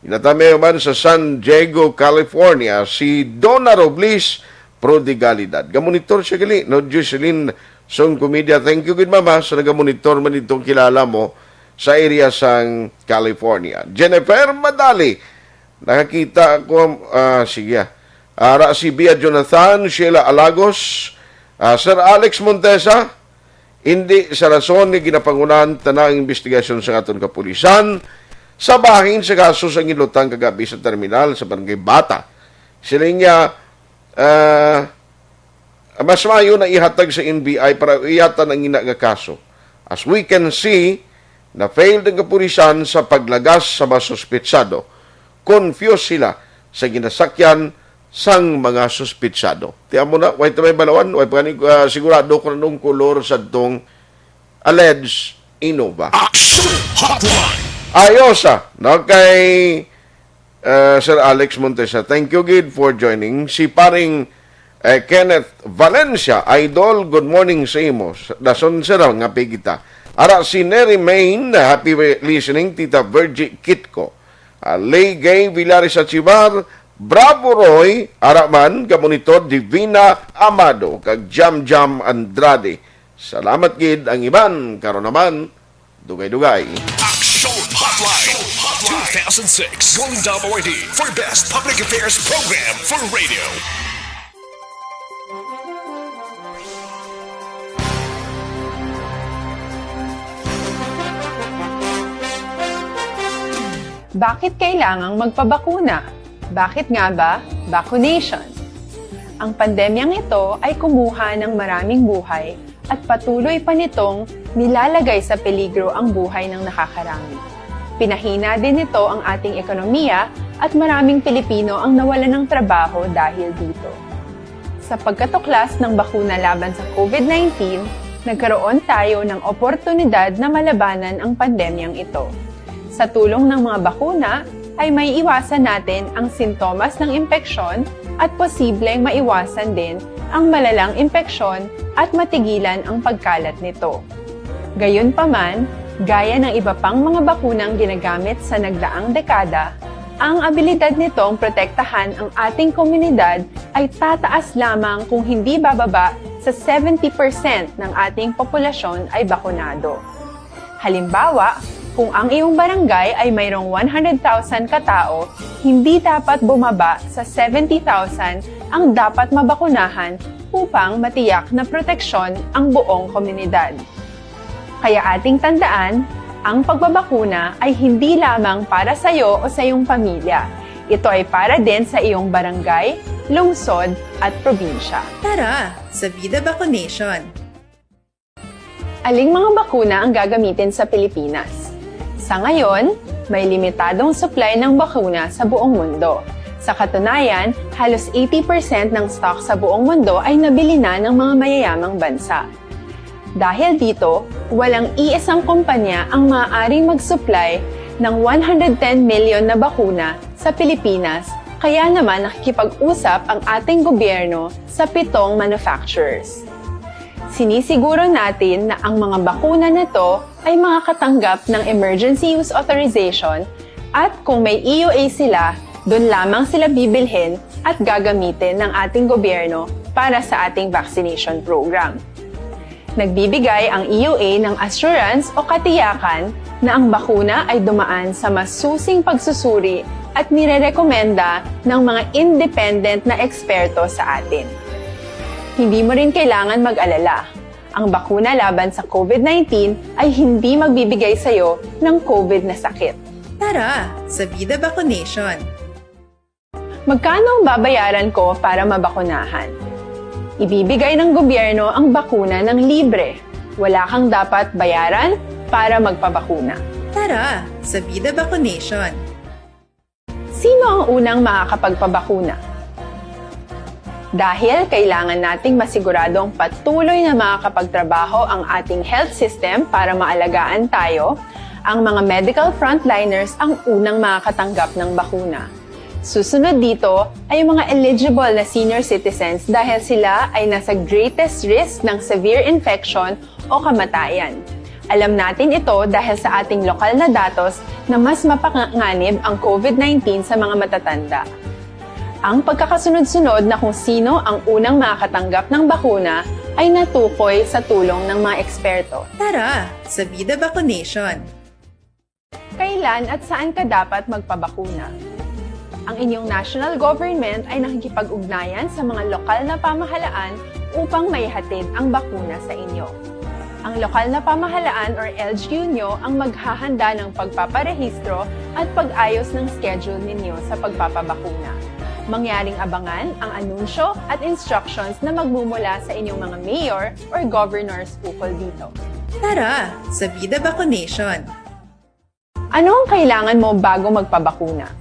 Ginatami man sa San Diego, California, si Donna Robles Prodigalidad. Gamonitor siya gali, no? Jocelyn Song Comedia, thank you gid, mama, sa nagamonitor man itong kilala mo sa area sang California. Jennifer Madali, nakakita ko, ah, sige, ah. Ara si Bia Jonathan, Sheila Alagos, ah, Sir Alex Montesa, hindi sa rason nga ginapangunahan ta na ang investigasyon sa aton kapulisan sa bahin sa kaso sa ginlutang kagabi sa terminal sa Barangay Bata. Sila niya, ah, mas maayo na ihatag sa N B I para iyatan ang ina nga kaso. As we can see, na-failed ang kapulisan sa paglagas sa mga suspetsado. Confused sila sa ginasakyan sang mga suspetsado. Tiyan mo na, way ta may balawan, way pa gani, ah, sigurado kung anong kolor sa tong alleged Innova. Action Hotline! Ayos, ah, no, kay, ah, Sir Alex Montesa. Thank you gid for joining. Si paring, eh, Kenneth Valencia, idol, good morning sa imo. Dason, sir, nga pigita. Ara si Neri Main, happy listening, Tita Virgie Kitco. Ah, Lay Gay Villares Achivar, Bravo Roy, ara man, gamonitor Divina Amado, kag Jam Jam Andrade. Salamat gid ang iban, karon naman, dugay-dugay. Action Hotline two thousand six Golden Dome Awardee for Best Public Affairs Program for Radio. Bakit kailangang magpabakuna? Bakit nga ba vaccination? Ang pandemyang ito ay kumuha ng maraming buhay at patuloy pa nitong nilalagay sa peligro ang buhay ng nakakarami. Pinahina din nito ang ating ekonomiya at maraming Pilipino ang nawalan ng trabaho dahil dito. Sa pagkatuklas ng bakuna laban sa COVID nineteen, nagkaroon tayo ng oportunidad na malabanan ang pandemyang ito. Sa tulong ng mga bakuna, ay maiiwasan natin ang sintomas ng impeksyon at posibleng maiwasan din ang malalang impeksyon at matigilan ang pagkalat nito. Gayunpaman, gaya ng iba pang mga bakunang ginagamit sa nagdaang dekada, ang abilidad nitong protektahan ang ating komunidad ay tataas lamang kung hindi bababa sa seventy percent ng ating populasyon ay bakunado. Halimbawa, kung ang iyong barangay ay mayroong one hundred thousand ka tawo, hindi dapat bumaba sa seventy thousand ang dapat mabakunahan upang matiyak na proteksyon ang buong komunidad. Kaya ating tandaan, ang pagbabakuna ay hindi lamang para sa iyo o sa iyong pamilya. Ito ay para din sa iyong barangay, lungsod, at probinsya. Tara, sa Vida Vaccination! Aling mga bakuna ang gagamitin sa Pilipinas? Sa ngayon, may limitadong supply ng bakuna sa buong mundo. Sa katunayan, halos eighty percent ng stock sa buong mundo ay nabili na ng mga mayayamang bansa. Dahil dito, walang iisang kumpanya ang maaaring mag-supply ng one hundred ten million na bakuna sa Pilipinas, kaya naman nakikipag-usap ang ating gobyerno sa pitong manufacturers. Sinisiguro natin na ang mga bakuna na to ay makakatanggap ng emergency use authorization at kung may E U A sila, doon lamang sila bibilhin at gagamitin ng ating gobyerno para sa ating vaccination program. Nagbibigay ang E U A ng assurance o katiyakan na ang bakuna ay dumaan sa masusing pagsusuri at nirerekomenda ng mga independent na eksperto sa atin. Hindi mo rin kailangan mag-alala. Ang bakuna laban sa COVID nineteen ay hindi magbibigay sa iyo ng COVID na sakit. Tara, sa Vida Vaccination! Magkano ang babayaran ko para mabakunahan? Ibibigay ng gobyerno ang bakuna ng libre. Wala kang dapat bayaran para magpabakuna. Tara, sa Vida Vaccination! Sino ang unang makakapagpabakuna? Dahil kailangan nating masiguradong patuloy na makakapagtrabaho ang ating health system para maalagaan tayo, ang mga medical frontliners ang unang makakatanggap ng bakuna. Susunod dito ay ang mga eligible na senior citizens dahil sila ay nasa greatest risk ng severe infection o kamatayan. Alam natin ito dahil sa ating lokal na datos na mas mapanganib ang COVID nineteen sa mga matatanda. Ang pagkakasunod-sunod na kung sino ang unang makakatanggap ng bakuna ay natukoy sa tulong ng mga eksperto. Tara, sa Vida Vaccination! Kailan at saan ka dapat magpabakuna? Ang inyong national government ay nakikipag-ugnayan sa mga lokal na pamahalaan upang maihatid ang bakuna sa inyo. Ang lokal na pamahalaan or L G U nyo ang maghahanda ng pagpaparehistro at pag-ayos ng schedule ninyo sa pagpapabakuna. Mangyaring abangan ang anunsyo at instructions na magmumula sa inyong mga mayor or governors ukol dito. Tara, sa Vida Vaccination! Ano ang kailangan mo bago magpabakuna?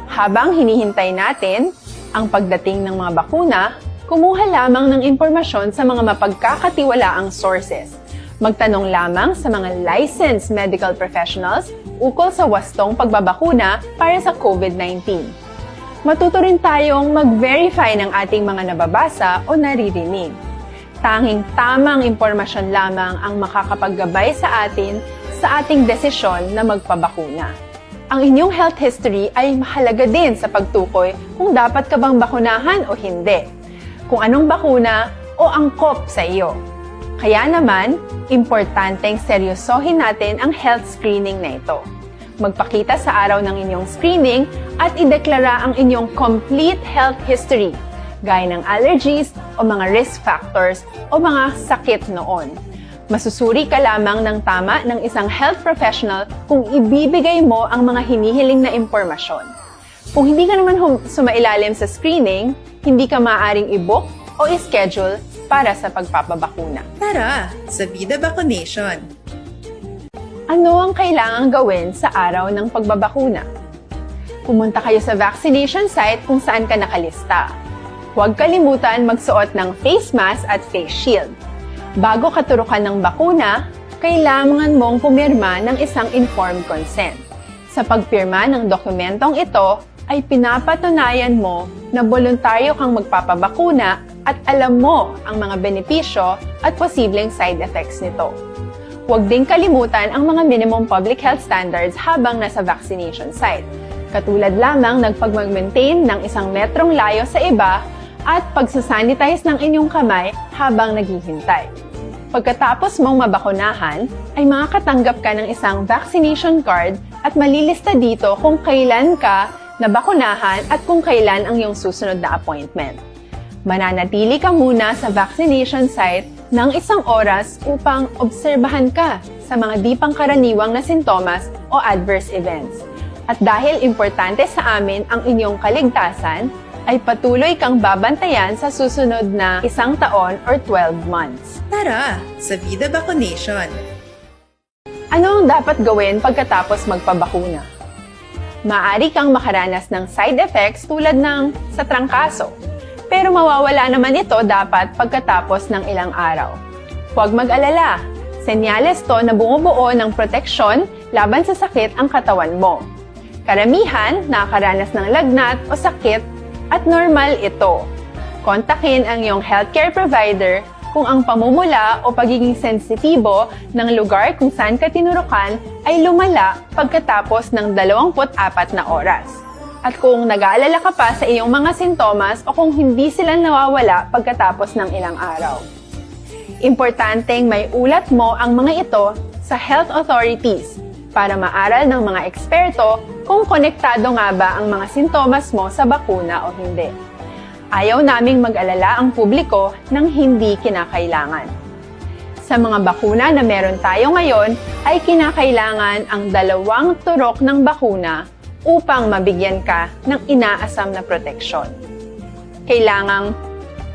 Habang hinihintay natin ang pagdating ng mga bakuna, kumuha lamang ng impormasyon sa mga mapagkakatiwalaang sources. Magtanong lamang sa mga licensed medical professionals ukol sa wastong pagbabakuna para sa COVID nineteen. Matuto rin tayong mag-verify ng ating mga nababasa o naririnig. Tanging tamang impormasyon lamang ang makakapaggabay sa atin sa ating desisyon na magpabakuna. Ang inyong health history ay mahalaga din sa pagtukoy kung dapat ka bang bakunahan o hindi, kung anong bakuna o angkop sa iyo. Kaya naman, importanteng seryosohin natin ang health screening na ito. Magpakita sa araw ng inyong screening at ideklara ang inyong complete health history, gaya ng allergies o mga risk factors o mga sakit noon. Masusuri ka lamang ng tama ng isang health professional kung ibibigay mo ang mga hinihiling na impormasyon. Kung hindi ka naman hum- sumailalim sa screening, hindi ka maaaring i-book o i-schedule para sa pagpapabakuna. Tara, sa Vida Vaccination! Ano ang kailangang gawin sa araw ng pagbabakuna? Pumunta kayo sa vaccination site kung saan ka nakalista. Huwag kalimutan magsuot ng face mask at face shield. Bago katurukan ng bakuna, kailangan mong pumirma ng isang informed consent. Sa pagpirma ng dokumentong ito, ay pinapatunayan mo na boluntaryo kang magpapabakuna at alam mo ang mga benepisyo at posibleng side effects nito. Huwag ding kalimutan ang mga minimum public health standards habang nasa vaccination site, katulad lamang ng pagmag-maintain ng isang metrong layo sa iba at pagsasanitize ng inyong kamay habang naghihintay. Pagkatapos mong mabakunahan, ay makakatanggap ka ng isang vaccination card at malilista dito kung kailan ka nabakunahan at kung kailan ang iyong susunod na appointment. Mananatili ka muna sa vaccination site ng isang oras upang obserbahan ka sa mga di pangkaraniwang na sintomas o adverse events. At dahil importante sa amin ang inyong kaligtasan, ay patuloy kang babantayan sa susunod na isang taon or twelve months. Tara, sa Vida Vaccination! Ano ang dapat gawin pagkatapos magpabakuna? Maaari kang makaranas ng side effects tulad ng sa trangkaso, pero mawawala naman ito dapat pagkatapos ng ilang araw. Huwag mag-alala, senyales to na bumubuo ng proteksyon laban sa sakit ang katawan mo. Karamihan nakakaranas ng lagnat o sakit at normal ito. Kontakin ang iyong healthcare provider kung ang pamumula o pagiging sensitibo ng lugar kung saan ka tinurukan ay lumala pagkatapos ng dalawampu't apat na oras, at kung nag-aalala ka pa sa iyong mga sintomas o kung hindi sila nawawala pagkatapos ng ilang araw. Importanteng maiulat mo ang mga ito sa health authorities para maaral ng mga eksperto kung konektado nga ba ang mga sintomas mo sa bakuna o hindi. Ayaw naming mag-alala ang publiko ng hindi kinakailangan. Sa mga bakuna na meron tayo ngayon, ay kinakailangan ang dalawang turok ng bakuna upang mabigyan ka ng inaasam na proteksyon. Kailangang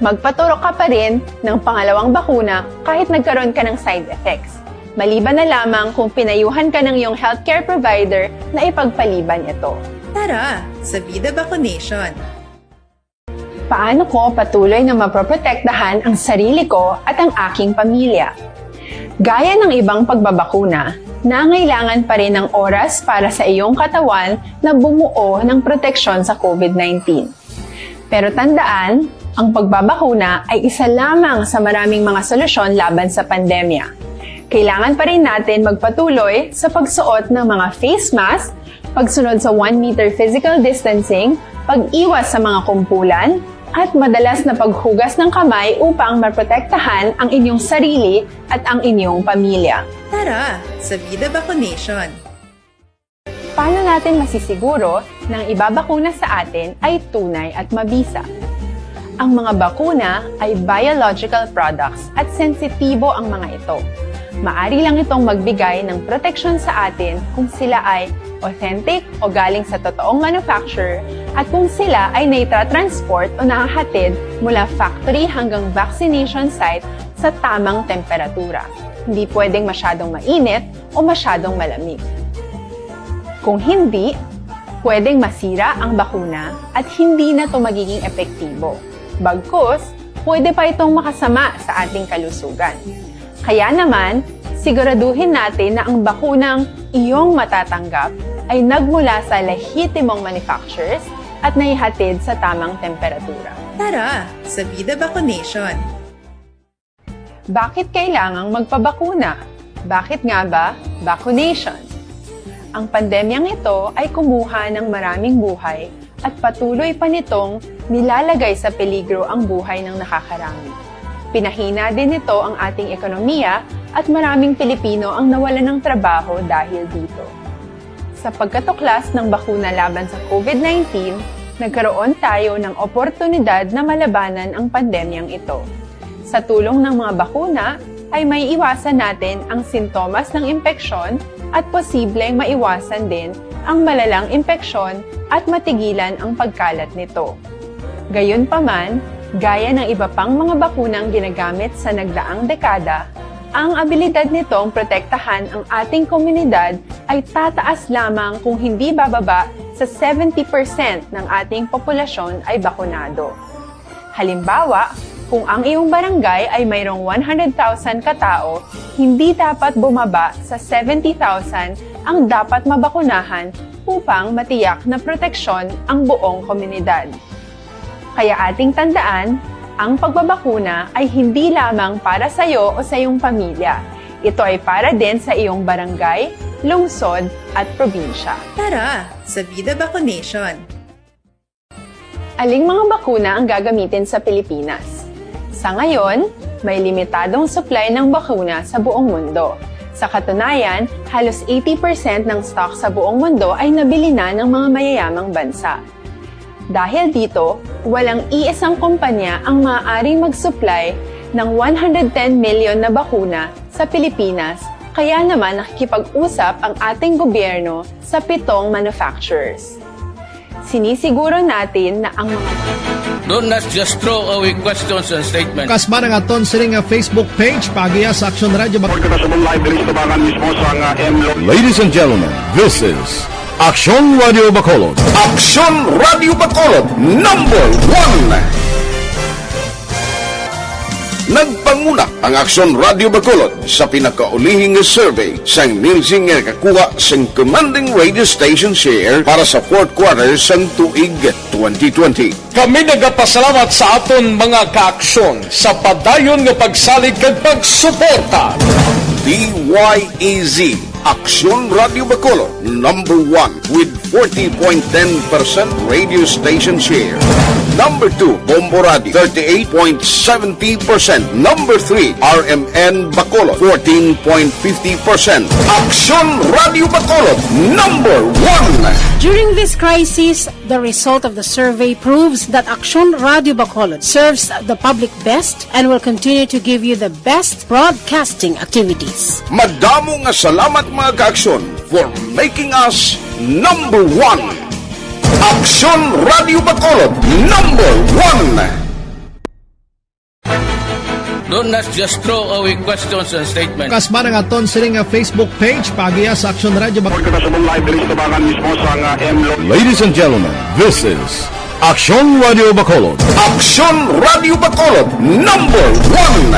magpaturok ka pa rin ng pangalawang bakuna kahit nagkaroon ka ng side effects, maliban na lamang kung pinayuhan ka ng iyong healthcare provider na ipagpaliban ito. Tara, sa Vida Vaccination! Paano ko patuloy na maproprotektahan ang sarili ko at ang aking pamilya? Gaya ng ibang pagbabakuna, nangailangan pa rin ng oras para sa iyong katawan na bumuo ng proteksyon sa COVID nineteen. Pero tandaan, ang pagbabakuna ay isa lamang sa maraming mga solusyon laban sa pandemya. Kailangan pa rin natin magpatuloy sa pagsuot ng mga face mask, pagsunod sa one meter physical distancing, pag-iwas sa mga kumpulan, at madalas na paghugas ng kamay upang maprotektahan ang inyong sarili at ang inyong pamilya. Tara sa Vida Vaccination! Paano natin masisiguro na ang ibabakuna sa atin ay tunay at mabisa? Ang mga bakuna ay biological products at sensitibo ang mga ito. Maari lang itong magbigay ng proteksyon sa atin kung sila ay authentic o galing sa totoong manufacturer at kung sila ay naitra-transport o nahahatid mula factory hanggang vaccination site sa tamang temperatura. Hindi pwedeng masyadong mainit o masyadong malamig. Kung hindi, pwedeng masira ang bakuna at hindi na ito magiging epektibo. Bagkus, pwede pa itong makasama sa ating kalusugan. Kaya naman, siguraduhin natin na ang bakunang iyong matatanggap ay nagmula sa lehitimong manufacturers at naihatid sa tamang temperatura. Tara sa Vida Vaccination! Bakit kailangang magpabakuna? Bakit nga ba vaccination? Ang pandemyang ito ay kumuha ng maraming buhay at patuloy pa nitong nilalagay sa peligro ang buhay ng nakakarami. Pinahina din nito ang ating ekonomiya at maraming Pilipino ang nawalan ng trabaho dahil dito. Sa pagkatuklas ng bakuna laban sa COVID nineteen, nagkaroon tayo ng oportunidad na malabanan ang pandemyang ito. Sa tulong ng mga bakuna, ay maiiwasan natin ang sintomas ng impeksyon at posibleng maiwasan din ang malalang impeksyon at matigilan ang pagkalat nito. Gayunpaman, gaya ng iba pang mga bakunang ginagamit sa nagdaang dekada, ang abilidad nitong protektahan ang ating komunidad ay tataas lamang kung hindi bababa sa seventy percent ng ating populasyon ay bakunado. Halimbawa, kung ang iyong barangay ay mayroong one hundred thousand ka tao, hindi dapat bumaba sa seventy thousand ang dapat mabakunahan upang matiyak na proteksyon ang buong komunidad. Kaya ating tandaan, ang pagbabakuna ay hindi lamang para sa iyo o sa iyong pamilya. Ito ay para din sa iyong barangay, lungsod, at probinsya. Tara sa Vida Vaccination! Aling mga bakuna ang gagamitin sa Pilipinas? Sa ngayon, may limitadong supply ng bakuna sa buong mundo. Sa katunayan, halos eighty percent ng stock sa buong mundo ay nabili na ng mga mayayamang bansa. Dahil dito, walang iisang kumpanya ang maaaring mag-supply ng one hundred ten million na bakuna sa Pilipinas, kaya naman nakikipag-usap ang ating gobyerno sa pitong manufacturers. Sinisiguro natin na ang mga Don't not just throw away questions and statements. Kasma ang aton sini nga Facebook page, paagiha sa Aksyon Radio Bac- Pagkakasabong live diri sa Tabangan mismo sa nga M Lo- Ladies and gentlemen, this is Aksyon Radio Bacolod. Aksyon Radio Bacolod, number one. Nagpanguna ang Aksyon Radio Bacolod sa pinakaulihing survey sang Nielsen nga nakakuha sang commanding radio station share para sa fourth quarter sang tuig twenty twenty. Kami nagapasalamat sa aton mga kaaksyon sa padayon nga pagsalig kag pagsuporta. D Y E Z, Aksyon Radio Bacolod, number one with forty point ten percent radio station share. Number two, Bombo Radio, thirty-eight point seventy percent. Number three, R M N Bacolod, fourteen point fifty percent. Aksyon Radio Bacolod, number one. During this crisis, the result of the survey proves that Aksyon Radio Bacolod serves the public best and will continue to give you the best broadcasting activities. Madamo nga salamat, mga kaaksyon, for making us number one. Aksyon Radio Bacolod, number one. Don't not just throw away questions and statements. Kasma ang aton sini nga Facebook page, paagiha sa Aksyon Radio Bac- Pagkakasabong live diri sa Tabangan mismo sa nga M Lo- Ladies and gentlemen, this is Aksyon Radio Bacolod. Aksyon Radio Bacolod, number one.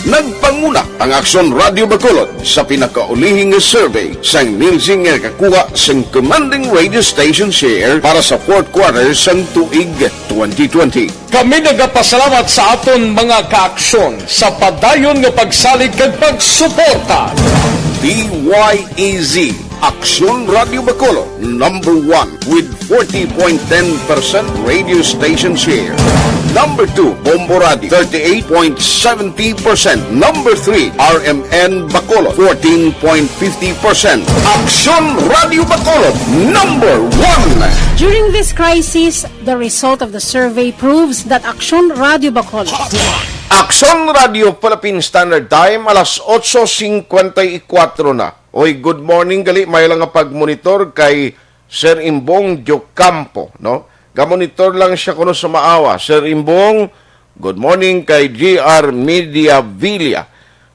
Nagpanguna ang Aksyon Radio Bacolod sa pinakaulihing nga survey sang Nielsen nga nakakuha sang commanding radio station share para sa fourth quarter sang tuig twenty twenty. Kami nagapasalamat sa aton mga kaaksyon sa padayon nga pagsalig kag pagsuporta. D Y E Z, Aksyon Radio Bacolod, number one with forty point ten percent radio station share. Number two, Bombo Radio, thirty-eight point seventy percent. Number three, R M N Bacolod, fourteen point fifty percent. Aksyon Radio Bacolod, number one. During this crisis, the result of the survey proves that Aksyon Radio Bacolod Aksyon Radio Philippine Standard Time, alas otso singkwenta y kuwatro na. Oy, good morning gali, may lang nga pagmonitor kay Sir Imbong Diocampo, no? Gamonitor lang siya kuno sa Maawa. Sir Imbong, good morning kay G R Media Villa.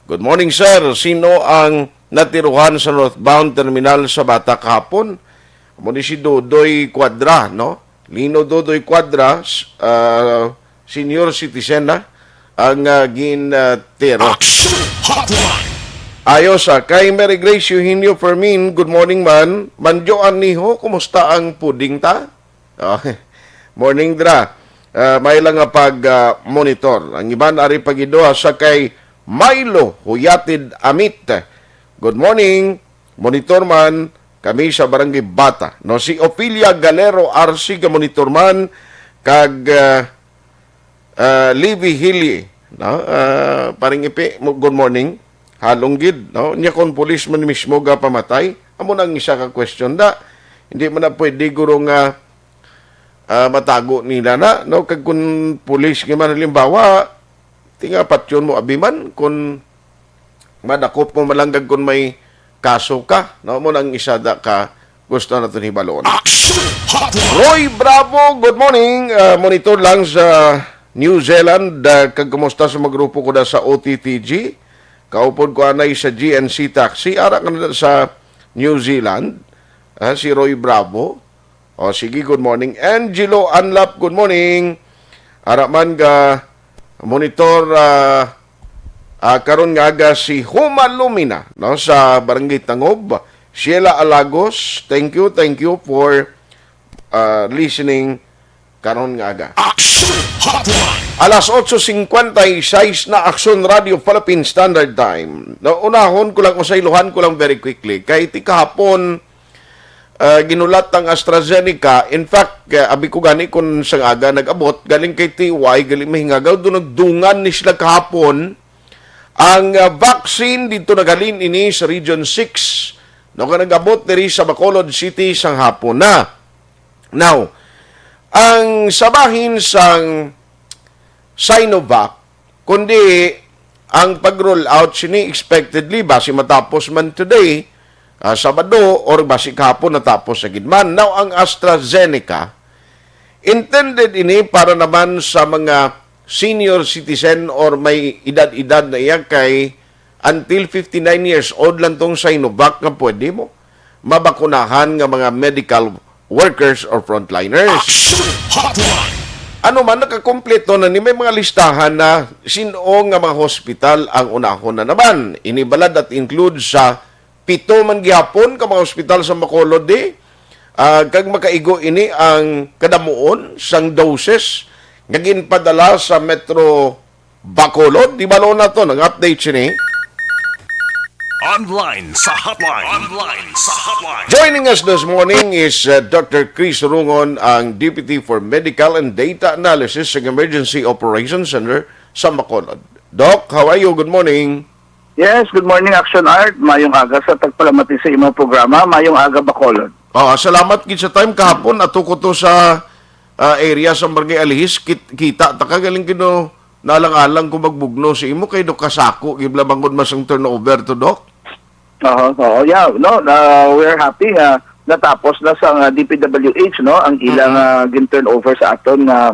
Good morning, sir. Sino ang natiruhan sa northbound terminal sa Bata kahapon? Amo ni si Dodoy Cuadra, no? Lino Dodoy Cuadra, s-, ah, senior citizen na ang, ah, gin, ah, tiro. Action Hotline. Ayos, ah, kay Mary Grace Eugenio Fermin, good morning man. Manjo Aniho, kumusta ang puding ta? Ah, morning, dra. Ah, may lang nga pag, ah, monitor. Ang iban ari pagido, ah, sa kay Milo Huyatid Amit. Good morning. Monitor man kami sa Barangay Bata, no? Si Ophelia Galero Arsi, ka monitor man, kag, ah, ah, Livy Hilly, no? Ah, paring Ipi, mo-, good morning. Halong gid, no? Nya kon pulis man mismo ga pamatay, amo na ang isa ka question da. Hindi man na pwede guro nga, ah, matago nila na, no? Kag kun pulis nga man, halimbawa, tinga patyon mo abi man, kun madakop mo malanggag kun may kaso ka, no? Mo nang isa da ka gusto naton hibalon. Action Hotline. Roy Bravo, good morning. Ah, monitor lang sa New Zealand. Ah, kag kumusta sa mga grupo ko da sa O T T G? Kaupod ko anay sa G N C taxi. Ara ka na sa New Zealand. Ah, si Roy Bravo. O, sige, good morning. Angelo Anlap, good morning. Ara man ga monitor, ah, ah, karon nga aga si Huma Lumina, no, sa Barangay Tangob. Sheila Alagos, thank you, thank you for, ah, listening karon nga aga. Action Hotline. Alas otso singkwenta y seis na, Aksyon Radio Philippine Standard Time. No, unahon ko lang, usay luhan ko lang very quickly. Kay ti kahapon, ah, ginulat ang AstraZeneca. In fact, ah, abi ko gani kun sang aga nag-abot, galing kay T Y, galing mahingagaw, doon nagdungan ni sila kahapon ang, ah, vaccine dito naghalin ini sa Region six. No, nga nag-abot diri sa Bacolod City sang hapon na. Now, ang sabahin sang Sinovac, kundi ang pag-roll out sini expectedly, basi matapos man today, ah, Sabado, or basi kahapon natapos na gid man. Now, ang AstraZeneca, intended ini para naman sa mga senior citizen or may edad-edad na iya, kay until fifty-nine years old lang tong Sinovac nga pwede mo mabakunahan nga mga medical workers or frontliners. Action Hotline. Ano man, nakakompleto na ni, may mga listahan na sin-o nga mga hospital ang unahon na naman. Ini bala that include sa pito man gihapon ka mga hospital sa Bacolod di, ah, kag makaigo ini ang kadamuon sang doses nga ginpadala sa Metro Bacolod. Di balo naton ang update sini. Online sa hotline. Online sa hotline. Joining us this morning is, uh, Doctor Chris Rungon, ang Deputy for Medical and Data Analysis sa Emergency Operations Center sa Bacolod. Doc, how are you? Good morning. Yes, good morning, Action Art. Mayong aga sa tagpalamati sa imong programa. Mayong aga, Bacolod. Ah, salamat gid sa time kahapon. Ato ko to sa, ah, area sa Barangay Alihis. Kit-, kita ta ka, galing kino nalang-alang ko magbugno sa imo kay do kasako gibla bangod mas ang turnover to, Doc. Oo, oo, yeah, no, uh, we're happy nga natapos na sa, uh, D P W H, no, ang ilang, Mm-mm. uh, gin-turnover sa aton nga,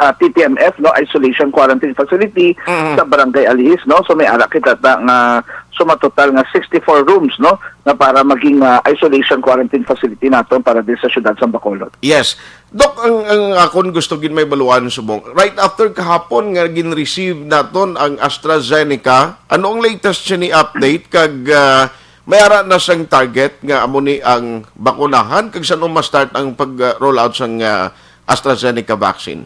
ah, T T M F, no, isolation quarantine facility Mhm. sa Barangay Alihis, no. So may ara kita ta nga sumatotal nga sixty-four rooms, no, nga para maging, ah, isolation quarantine facility naton para din sa siyudad sa Bacolod. Yes. Doc, ang, ang akon gusto gid may baluan subong. Right after kahapon nga gin-receive naton ang AstraZeneca, ano ang latest sini update kag, ah, may ara na sang target nga amo ni ang bakunahan kag san-o ma-start ang pag, ah, roll out sang, ah, AstraZeneca vaccine?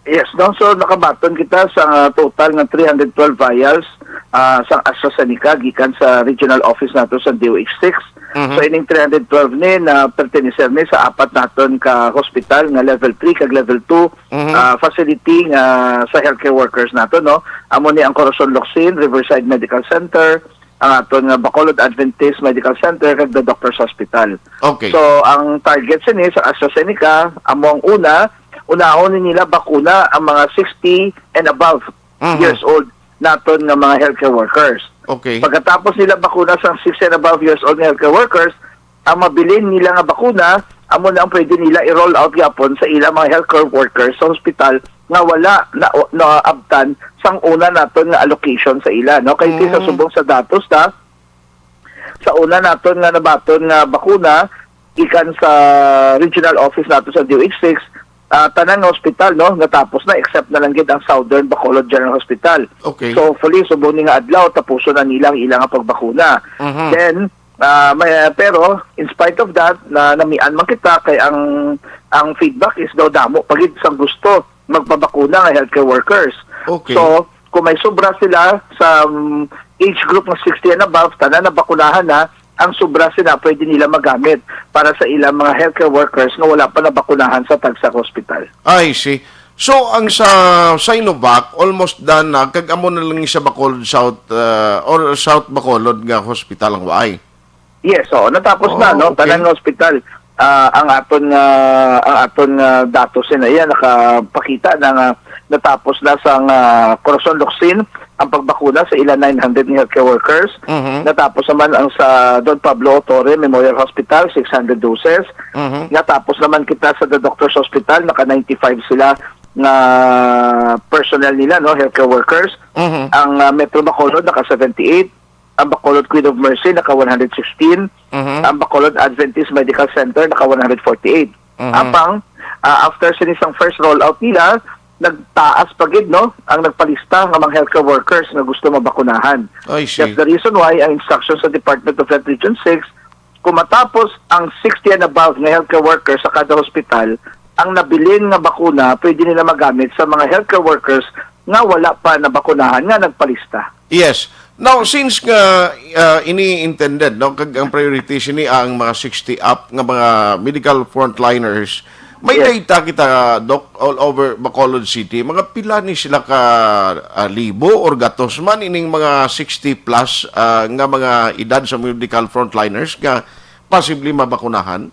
Yes, no? So nakabaton kita sa, ah, total nga three hundred twelve vials, ah, sa AstraZeneca gikan sa regional office nato sa D O H six. Mhm. So ining three hundred twelve ni na pertenecer ni sa apat naton ka hospital nga level three kag level two, Mhm. ah, facility nga sa healthcare workers nato, no? Amo ni ang Corazon Locsin Riverside Medical Center, ang aton nga Bacolod Adventist Medical Center kag the Doctors Hospital. Okay. So ang target sini sa AstraZeneca, amo ang una, unahon ni nila bakuna ang mga sixty and above Mhm. years old naton nga mga healthcare workers. Okay. Pagkatapos nila bakuna sa sixty and above years old nga healthcare workers, ang mabilin nila nga bakuna, amo na ang pwede nila i-roll out gyapon sa ilang mga healthcare workers sa hospital nga wala na naabtan sang una naton nga allocation sa ila, no? Kay sa Mm. subong sa datos ta, sa una naton nga nabaton nga bakuna gikan sa regional office nato sa D O H six, ah, tanan nga ospital, no, natapos na, except na lang gid ang Southern Bacolod General Hospital. Okay. So hopefully subong ni nga adlaw tapuson na nila ang ilang pagbakuna. Mhm. Then, ah, may, pero in spite of that, na namian man kita kay ang ang feedback is daw damo pa gid sang gusto magpabakuna nga healthcare workers. Okay. So kung may sobra sila sa, um, age group nga sixty and above, tanan nabakunahan na, ang sobra sila pwede nila magamit para sa ilang mga healthcare workers nga wala pa nabakunahan sa tagsa ka hospital. I see. So ang sa Sinovac almost done na, kag amo na lang sa Bacolod South, uh, or South Bacolod nga hospital ang waay? Yes, oo, natapos na, Oh, no? Okay. Tanan nga ospital, ah, ang aton nga, ang aton nga datos na iya nakapakita na nga natapos na sa nga Corazon Locsin ang pagbakuna sa ila nine hundred nga healthcare workers. Mhm. Natapos naman ang sa Don Pablo Torre Memorial Hospital, six hundred doses. Mhm. Natapos naman kita sa The Doctors Hospital, naka ninety-five sila nga personnel nila, no, healthcare workers. Mhm. Ang, ah, Metro Bacolod naka seventy-eight, ang Bacolod Queen of Mercy naka one hundred sixteen, Mhm. ang Bacolod Adventist Medical Center naka one hundred forty-eight. Mhm. Apang, ah, after sini sang first rollout nila, nagtaas pa gid, no, ang nagpalista nga mga healthcare workers nga gusto mabakunahan. I see. That's the reason why ang instruction sa Department of Health Region six, kung matapos ang sixty and above nga healthcare workers sa kada hospital, ang nabilin nga bakuna pwede nila magamit sa mga healthcare workers nga wala pa nabakunahan nga nagpalista. Yes. Now, since nga, uh, ini intended, no, kag ang priority sini ang mga sixty up nga mga medical frontliners, may Yes. data kita, Doc, all over Bacolod City. Mga pila ni sila ka, ah, libo or gatos man ining mga sixty plus, ah, nga mga edad sa medical frontliners nga possibly mabakunahan?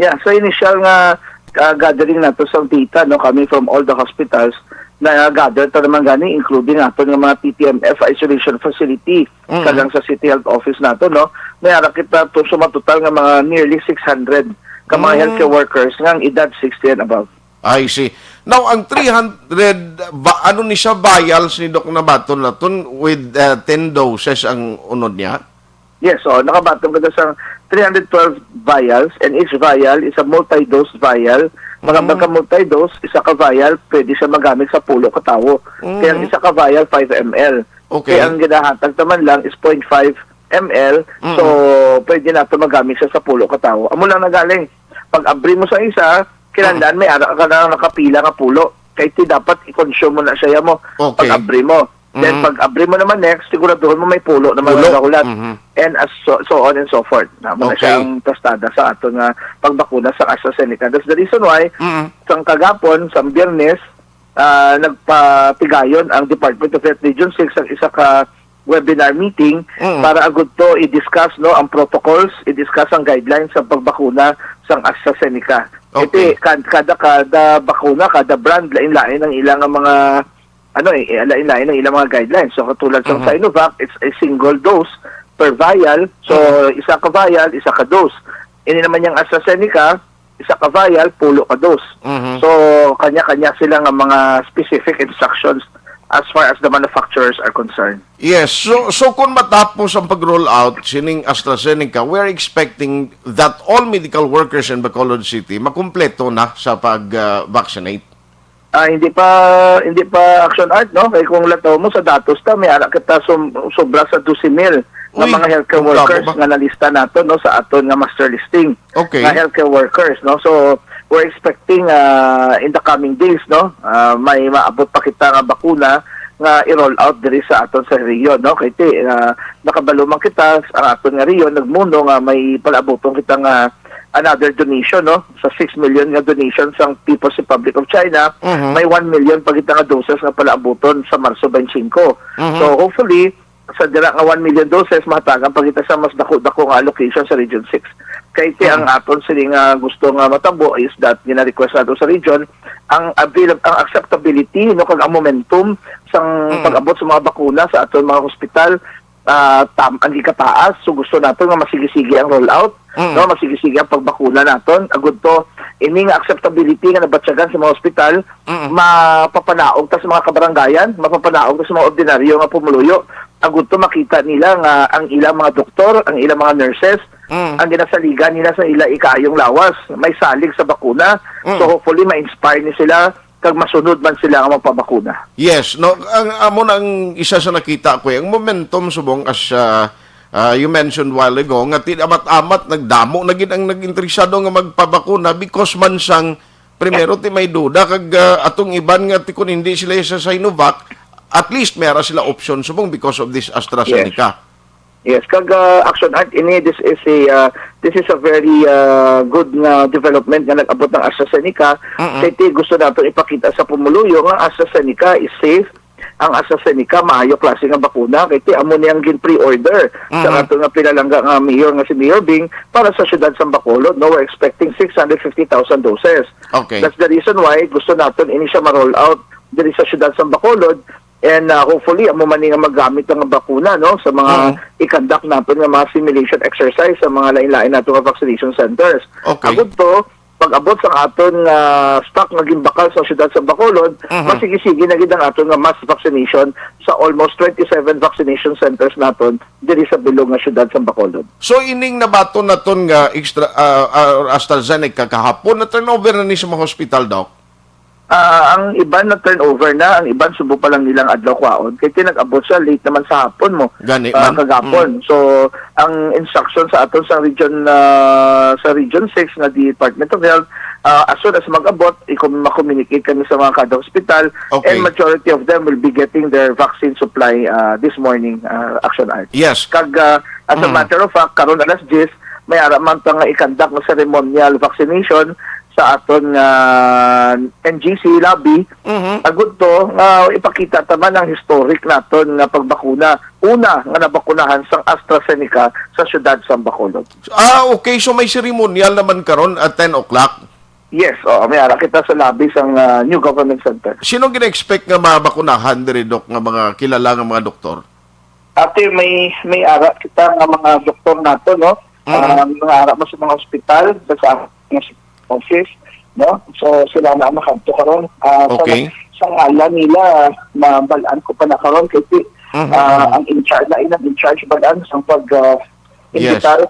Yeah, sa initial nga, ah, gathering nato sa data, no, coming from all the hospitals, na-gather ta naman gani, including aton nga mga T T M F isolation facility, Mm. kagang sa City Health Office nato, no, may ara kita to sa matotal nga mga nearly six hundred ka mga Mm. healthcare workers nga ang edad sixty and above. I see. Now, ang three hundred, ba, ano ni siya, vials ni Doc nabaton naton with, uh, ten doses ang unod niya? Yes, so nakabaton ka sa three hundred twelve vials, and each vial is a multi-dose vial. Mga Mm. pagka multi-dose, isa ka vial, pwede siya magamit sa pulo ka tawo. Kaya ang Mm. isa ka vial, five M L. Okay. Kaya ang ginahatag naman lang is point five M L. Mm. So, pwede na ito magamit siya sa pulo ka tawo. Amo lang nagaling. Pag abri mo sa isa, kinahanglan Mm. may ara ka na nakapila nga pulo. Kay ti dapat i-consume mo na siya mo Okay. pag abri mo. Then Mm. pag abri mo naman next, siguraduhon mo may pulo naman Pulo. Ang nahulat. Mhm. And as so, so on and so forth. Na mo na Okay. siya ang tostada sa aton nga pagbakuna sa AstraZeneca. That's the reason why Mm. sang kagapon, sang Biyernes, ah, nagpatigayon ang Department of Health Region six ang isa ka webinar meeting Mm. para agud to i-discuss, no, ang protocols, i-discuss ang guidelines sa pagbakuna sang AstraZeneca. Okay. Iti, kad-, kada, kada bakuna, kada brand, lain-lain ang ilang mga, ano, eh, lain-lain ang ilang mga guidelines. So, katulad sa Mhm. Sinovac, it's a single dose per vial. So, Mhm. isa ka vial, isa ka dose. Ini naman yung AstraZeneca, isa ka vial, pulo ka dose. Mhm. So, kanya-kanya sila nga mga specific instructions as far as the manufacturers are concerned. Yes. So, so kung matapos ang pag-roll out sining AstraZeneca, we're expecting that all medical workers in Bacolod City makumpleto na sa pag-vaccinate. Ah, hindi pa hindi pa, Action Art, no? Kay kung lataw mo sa datos ta, may ara kita sum, sobra sa dosi mil nga Uy, mga healthcare ang damo workers ba? Nga nalista nato, no, sa aton nga master listing. Okay. Nga healthcare workers, no? So, we're expecting, ah, in the coming days, no, ah, may maabot pa kita nga bakuna nga i-roll out diri sa aton sa rehiyon, no? Kay ti, ah, nakabalo man kita, ang aton nga rehiyon nagmuno nga may palaabuton kita nga another donation, no? Sa six million nga donation sang People's Republic of China, Mhm. may one million pa kita nga doses nga palaabuton sa Marso twenty-five. Mhm. So, hopefully, sa dira nga one million doses, mahatagan pa kita sa mas dako-dako nga allocation sa Region six. Kay ti ang Mhm. aton sini nga gusto nga matabo is that gina-request nato sa region ang avail ang acceptability, no, kag ang momentum sang Mhm. pag-abot sa mga bakuna sa aton mga hospital, ah, tam ang gikataas. So gusto nato nga masigi-sigi ang rollout, Mhm. no, masigi-sigi ang pagbakuna naton. Agud to, ini nga acceptability nga nabatyagan sa mga hospital, Mhm. mapapanaog ta sa mga kabarangayan, mapapanaog ta sa mga ordinaryo nga pumuluyo. Agud to makita nila nga ang ilang mga doktor, ang ilang mga nurses, Mm. ang ginasaligan nila sa ila ikaayong lawas, may salig sa bakuna. Mm. So hopefully ma-inspire ni sila kag masunod man sila nga magpabakuna. Yes, no, ang amo na ang isa sa nakita ko, eh, ang momentum subong as ah, ah, you mentioned while ago nga ti amat-amat nagdamo na gid ang nag-interesado nga magpabakuna because man sang primero ti may duda kag ah, atong iban nga ti kun hindi sila sa Sinovac, at least may ara sila option subong because of this AstraZeneca. Yes, kag ah, Action Art, ini, this is a ah, this is a very ah, good nga development nga nag-abot ang AstraZeneca. Mm-mm. Kay ti gusto nato ipakita sa pumuluyo nga AstraZeneca is safe. Ang AstraZeneca maayo klase nga bakuna kay ti amo ni ang gin-pre-order sa Mhm. ato nga pinalangga nga mayor nga si Mayor Bing para sa siyudad sa Bacolod, no, we're expecting six hundred fifty thousand doses. Okay. That's the reason why gusto naton ini siya ma-roll out diri sa siyudad sa Bacolod. And uh, hopefully, amo man ni nga magamit ang bakuna, no, sa mga Mhm. i-conduct naton nga mga simulation exercise sa mga lain-lain nato nga vaccination centers. Okay. Agud to, pag-abot sa aton nga stock nga ginbakal sa siyudad sa Bacolod, Mhm. masigi-sige na gid ang aton nga mass vaccination sa almost twenty-seven vaccination centers naton diri sa bilog nga siyudad sa Bacolod. So ining nabaton naton nga extra ah, ah, AstraZeneca kahapon na turnover na ni sa mga hospital, Doc? Ah, ang iban na turnover na, ang iban subo pa lang nilang adlaw kwaon. Kay ti nag-abot siya late naman sa hapon mo. Gani Ah, man. kagapon. So, ang instruction sa aton sa region ah, sa Region six nga Department of Health, ah, as soon as mag-abot, i-com- ma-communicate kami sa mga kada hospital, Okay. And majority of them will be getting their vaccine supply ah, this morning, ah, Action Art. Yes. Kag ah, as a Mm. matter of fact, karon alas diyes, may ara man ta nga i-conduct nga ceremonial vaccination sa aton nga N G C lobby. Mhm. Agud to nga ipakita ta man ang historic naton nga pagbakuna, una nga nabakunahan sang AstraZeneca sa siyudad sa Bacolod. Ah, okay. So may ceremonial naman karon at ten o'clock. Yes, oo, may ara kita sa lobby sang ah, New Government Center. Sino gina-expect nga mabakunahan diri, Doc, nga mga kilala nga mga doktor? Ate, may may ara kita nga mga doktor nato, no? Mm. Ah, mga ara mo sa mga ospital, sa, sa mga office, no? So sila na ang makadto karon. Ah, sa, Okay. sa ngalan nila, mabalaan ko pa na karon kay si Mhm, ah, mhm. ang in charge na ilang in charge balaan sa pag ah, Yes. imbitar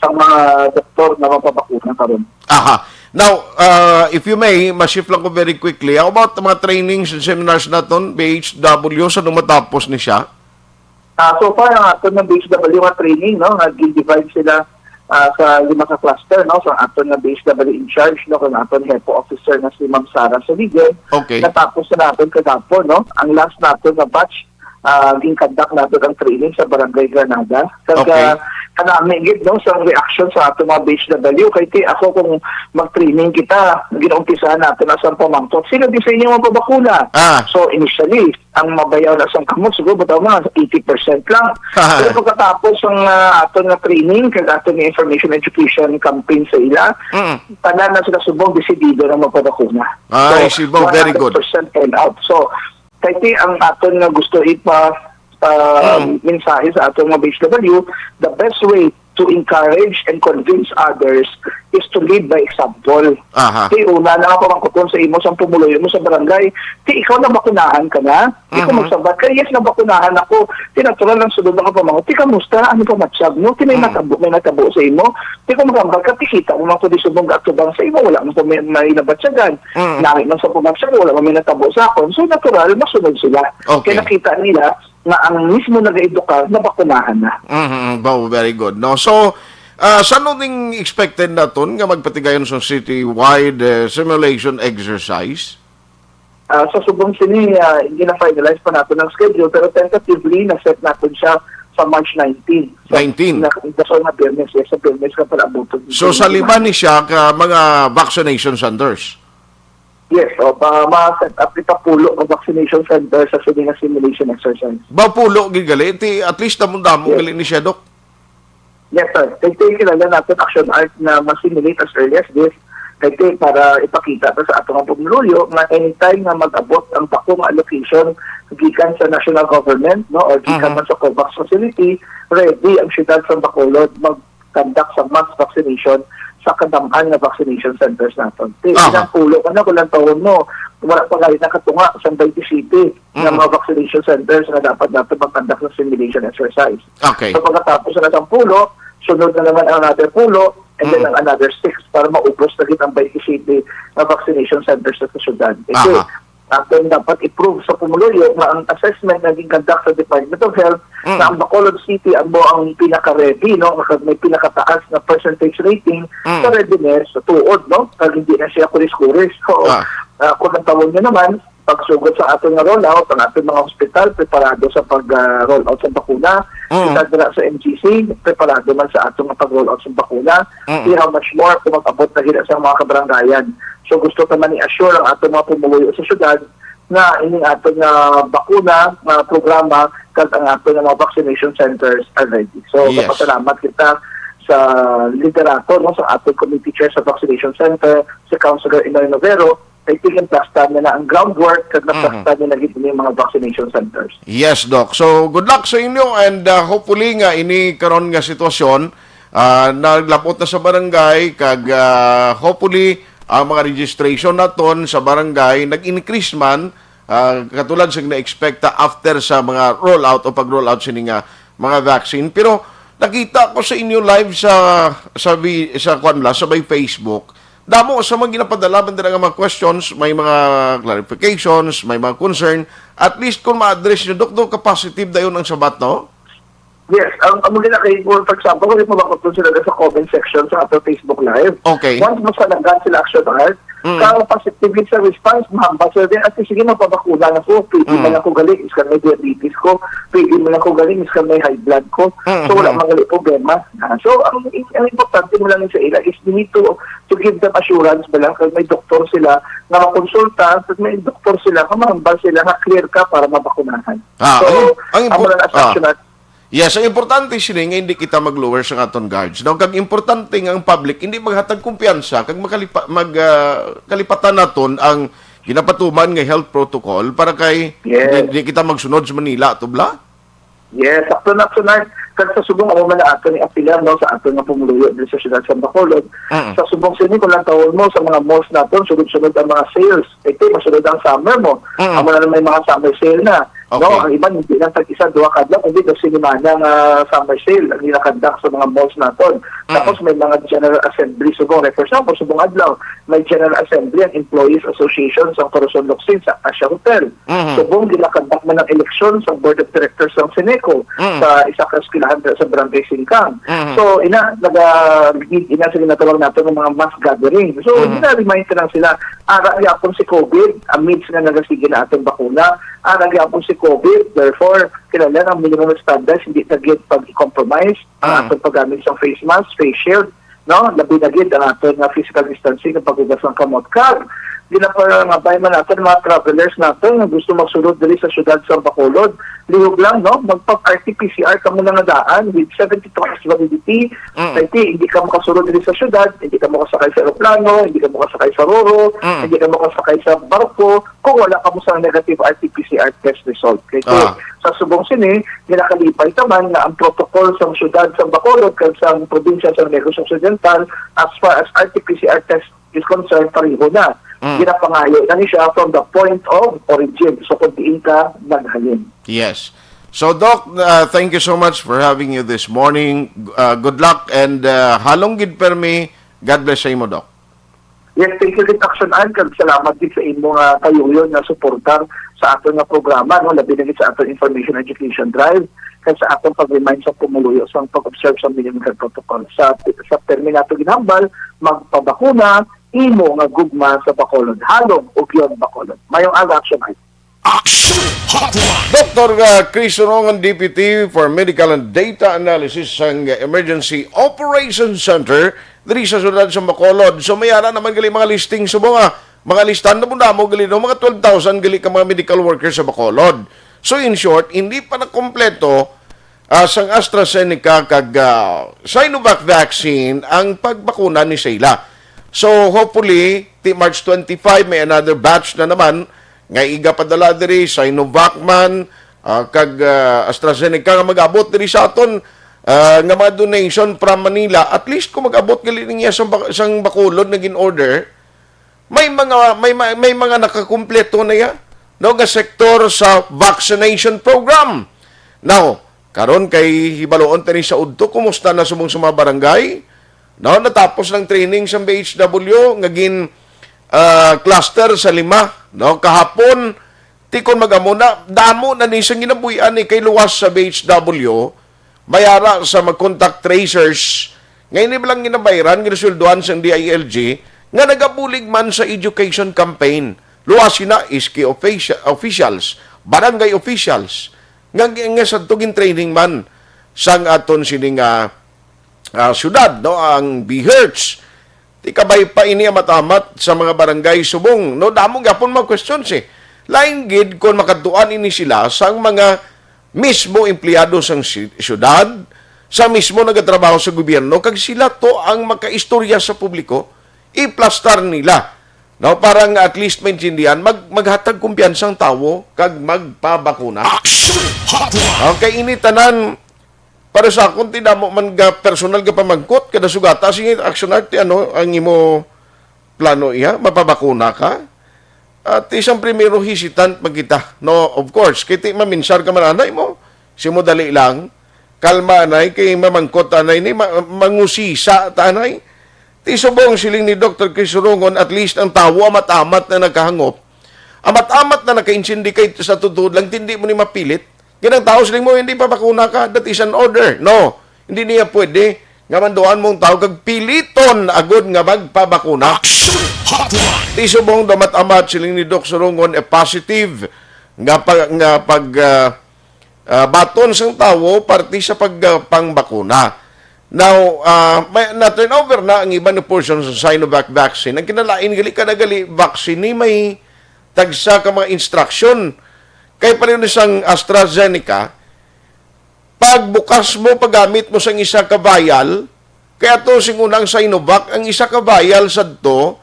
sa mga doktor na mapabakuna karon. Aha. Now, uh, if you may, ma-shift lang ko very quickly. How about mga trainings and seminars naton, B H W, sa nung matapos ni siya? Ah, so far, ang aton nga B H W nga training, no, nga gin-divide sila ah, sa lima ka cluster, no, sa aton nga B H W in charge, no, kang aton hepo officer nga si Ma'am Sara Soligen. Okay. Natapos na naton kagapon, no, ang last naton nga batch, ah, gin-conduct naton ang training sa Barangay Granada. Kag Okay. ah, kanami gid, no, sa reaction sa aton mga B H W, kay ti ako kung mag-training kita, ginaumpisahan naton na sa pamangkot, sino di sa inyo mapabakuna? Ah. So initially, ang mabayaw na sang kamot, siguro bitaw mga eighty percent lang. Pero pagkatapos ang ah, aton nga training, kag aton nga information education campaign sa ila, Mm. tanan na sila subong desidido na magpabakuna. Ay, subong, very good. One hundred percent turnout. So, kay ti ang aton nga gusto ipa ah, Mm. mensahe sa aton nga B H W, the best way to encourage and convince others is to lead by example. Aha. Ti una na nga pamangkuton sa imo sang pumuluyo mo sa barangay, ti ikaw nabakunahan ka na? Ti kung Mhm. magsabat ka, "Yes, nabakunahan ako." Ti natural ang sunod nga pamangkot, "Ti kamusta? Ano pa matsyag mo? Ti may Mm. matabo, may natabo sa imo?" Ti kung magsabat ka, "Ti kita mo man ko di subong gaatubang sa imo, wala man ko may, may nabatyagan. Mm. Nami man sa pumatsyag, wala man may natabo sa akon." So natural, masunod sila. Okay. Kaya nakita nila nga ang mismo nag-edukar nabakunahan na. Mhm, wow, very good, no? So, ah, san-o ning expected naton nga magpatigayon sa citywide, eh, simulation exercise? Ah, sa subong sini, ah, gina-finalize pa naton ang schedule, pero tentatively, na-set naton siya sa March nineteen. Sa Nineteen? na, sa na Biyernes, yes, sa Biyernes ka pala abuton. So, sa lima ni siya ka mga vaccination centers? Yes, o, pa, ma-set up kita pulo ka vaccination center sa sini nga simulation exercise. Ba pulo gid gali? Ti, at least damo-damo Yes. gali ni siya, Doc. Yes, sir. Kay, kay kilala natin action art na ma-simulate as early as this. Kay, kay para ipakita ta sa ato nga pumuluyo nga anytime nga mag-abot ang bako nga allocation gikan sa national government, no, or gikan Mhm. man sa COVAX facility, ready ang siyudad sa Bacolod mag-conduct sa mass vaccination sa kadam-an nga vaccination centers naton. Ti, Aha. ilang pulo ka na, kung lantawon mo, wala pa gani nakatunga sa twenty-seven nga Mhm. mga vaccination centers nga dapat nato mag-conduct ng simulation exercise. Okay. So, pagkatapos na sang pulo, sunod na naman ang another pulo, and then Mhm. ang another six para maubos na gid ang twenty-seven nga vaccination centers sa syudad. Kasi Aha. aton dapat i-prove sa pumuluyo nga ang assessment nga gin-conduct sa Department of Health Mm. na ang Bacolod City ang mo ang pinaka-ready, no? Kag may pinakataas na percentage rating Mm. sa readiness sa tuod, no? Kag hindi na siya kuris-kuris. So, Ah. ah, kung ang tawon niyo naman, pagsugod sa aton nga rollout, ang aton mga hospital preparado sa pag, ah, rollout sa bakuna. Mm. Kita dira sa M G C, preparado man sa aton nga pag-rollout sa bakuna. Mm. See how much more kung mag-abot na gid sa mga kabarangayan. So, gusto ta man i-assure ang aton mga pumuluyo sa syudad nga ining aton nga bakuna nga programa kag ang aton nga mga vaccination centers are ready. So, Yes. Nagpasalamat kita sa liderato, no, sa aton committee chair sa vaccination center, si Councilor Inoy Novero, kay tingin plasta niya na ang groundwork kag Mhm. naplasta niya na gid ini mga vaccination centers. Yes, Doc. So, good luck sa inyo and, uh, hopefully nga ini karon nga sitwasyon, uh, naglabot na sa barangay kag, uh, hopefully ang mga registration naton sa barangay nag-increase man, uh, katulad sa gina-expect ta after sa mga rollout o pag-rollout sini nga mga vaccine. Pero nakita ko sa inyo live sa, sa vi-, sa kwan la, sa may Facebook, damo sa mga ginapadala man dira nga mga questions, may mga clarifications, may mga concern. At least kung ma-address nyo, Doktor, ka-positive dayon ang sabat, no? Yes, ang, ang mga kay, for example, kung mabakot sila sa comment section sa ato Facebook Live, Okay. once masalagan sila action art, Mm. ka positive sa response, mahambal sila din, at sige, magpabakuna na ko, pwede Mm. man ako gali, iskan may diabetes ko, pwede man ako gali, iskan may high blood ko. Mm, So, wala mm. man gali problema. Ah, so, ang, ang importante mo lang sa ila is you need to, to give them assurance ba lang, kag may doktor sila nga makonsulta, kag may doktor sila nga mahambal sila nga clear ka para mabakunahan. Ah, So, ang, ang amo impo-, lang ang ah. assumption natin. Yes, ang importante sini nga hindi kita mag-lower sa aton guards. No? Kag importante nga ang public hindi maghatag kumpiyansa kag makalipa-, mag, ah, kalipatan naton ang ginapatuman nga health protocol para kay Yes. hindi, hindi kita magsunod sa Manila, tubla? Yes, sakto na, sakto na. Kag sa subong, amo man ang aton i-apilan, no, sa aton nga pumuluyo diri sa siyudad sa Bacolod. Mm. Sa subong sini, kung lantawon mo sa mga malls naton, sunod-sunod ang mga sales. Ito, masunod ang summer mo. Mm. Amo na may mga summer sale na. No, Okay. ang iban hindi lang tag isa, duha ka adlaw, kundi daw sinimana nga summer sale ang ginakandak sa mga malls naton. Mm. Tapos may mga general assembly subong, like, for example, subong adlaw, may general assembly ang Employees Association sa Corazon Locsin sa Asia Hotel. Mhm. Subong ginakandak man ang eleksyon sa Board of Directors ng Seneco Mhm. sa isa ka eskwelahan sa Barangay Singkang. Mhm. So, ina, naga, ina sa ginatawag nato ng mga mass gathering. So, Mhm. gina-remind ka lang sila, ara gyapon si COVID, amidst nga nagasige na atong bakuna, ara gyapon si COVID, therefore, kinahanglan ang minimum standards, hindi ta gyud pag-compromise ang Ah. atong paggamit sa face mask, face shield, no? Labi na gid ang aton nga physical distancing, ang paghugas ng kamot. Kag, Ginapangabay man naton ang mga travelers naton nga gusto magsulod diri sa siyudad sa Bacolod. Lihog lang, no? Magpa-R T P C R kamo na nga daan with seventy-two hours validity. Mm. Kay ti, hindi ka makasulod diri sa siyudad, hindi ka makasakay sa eroplano, hindi ka makasakay sa roro, Mm. hindi ka makasakay sa barko kung wala kamo sa negative R T P C R test result. Kay ti, Ah. sa subong sini, ginakalipay ta man nga ang protocol sa siyudad sa Bacolod kag sa probinsya sa Negros Occidental as far as R T P C R test is concerned, pareho na. Mm. Ginapangayo na ni siya from the point of origin. So, kung diin ka naghalin. Yes. So, Doc, uh, thank you so much for having you this morning. Uh, good luck and, uh, halong gid permi. God bless sa imo, Doc. Yes, thank you gid, Action Ann, kag salamat gid sa imo nga kayuyon nga suportar sa aton nga programa, no, labi na gid sa aton information education drive, kag sa aton pag-remind sa pumuluyo sa pag-observe sa minimum health protocol. Sa, sa termi nato ginhambal, magpabakuna, imo nga gugma sa Bacolod. Halong ug yon Bacolod. Mayong aga, Action Ann. Action Hotline. Doktor, uh, Chris Urongon, Deputy for Medical and Data Analysis sang Emergency Operations Center diri sa siyudad sa Bacolod. So, may ara naman gali mga listing sa mga, mga listahan na mo gali, no? Mga twelve thousand gali ka mga medical workers sa Bacolod. So, in short, hindi pa na kompleto, ah, sang AstraZeneca kag, ah, Sinovac vaccine ang pagbakuna ni Sheila. So, hopefully, ti March twenty-five, may another batch na naman nga igapadala diri, Sinovac man, ah, kag, ah, AstraZeneca nga mag-abot diri sa aton, ah, nga mga donation from Manila. At least kung mag-abot gali niya sa Ba-, sang Bacolod nga gin-order, may mga, may ma-, may mga nakakumpleto na ya, no, nga sektor sa vaccination program. Now, karon kay hibaluon tani sa udto, kumusta na subong sa mga barangay? No, natapos lang training sa B H W nga gin, ah, cluster sa lima, no? Kahapon, ti kon mag-amo na, damo na ni sa ginabuhian ni kay luwas sa B H W, may ara sa mag-contact tracers, nga ini lang ginabayran, ginasweldohan sang D I L G, nga nagabulig man sa education campaign. Luwas sina S K officia-, officials, barangay officials, nga, nga sadto gin-training man sang aton sini nga, ah, syudad, no, ang BHERTs. Ti kabay pa ini amat-amat sa mga barangay subong, no? Damo gyapon mga questions, eh. Lain gid kon makadtuan ini sila sang mga mismo empleyado sang si-, siyudad, sa mismo nagatrabaho sa gobyerno, kag sila to ang makaistorya sa publiko, iplastar nila, no? Para nga at least maintindihan, mag-, maghatag kumpiyansa ang tawo kag magpabakuna. Action Hotline. Okay, ini tanan, para sa akon, ti damo man ga personal ga pamangkot, kada sugata, sige, Action Art, ti ano ang imo plano iya? Mapabakuna ka? At isang primero hesitant man kita. No, of course, kay ti maminsar ka man anay mo. Si mo dali lang. Kalma anay, kay mamangkot anay ni, ma-, mangusisa ta anay. Ti subong siling ni Doktor Chris Rongon, at least ang tawo amat-amat na nakahangop. Amat-amat na nakaintindi kay sa totoo lang, ti hindi mo ni mapilit. Kaya ang tao siling mo, "Hindi pa bakuna ka, that is an order." No, hindi niya pwede nga manduan mong tao kag piliton agud nga magpabakuna. Action Hotline. Ti subong damat-amat siling ni Doc Surungon, a positive nga pag, nga pag, ah, ah, baton sang tawo parte sa pag, ah, pangbakuna. Now, ah, may, na-turn over na ang iban nga portion sa Sinovac vaccine. Ang kinalain gali, kada gali vaccine ni may tagsa ka mga instruction. Kay pareho ni sang AstraZeneca, pagbukas mo, paggamit mo sang isa ka vial, kay ato sing unang Sinovac, ang isa ka vial sadto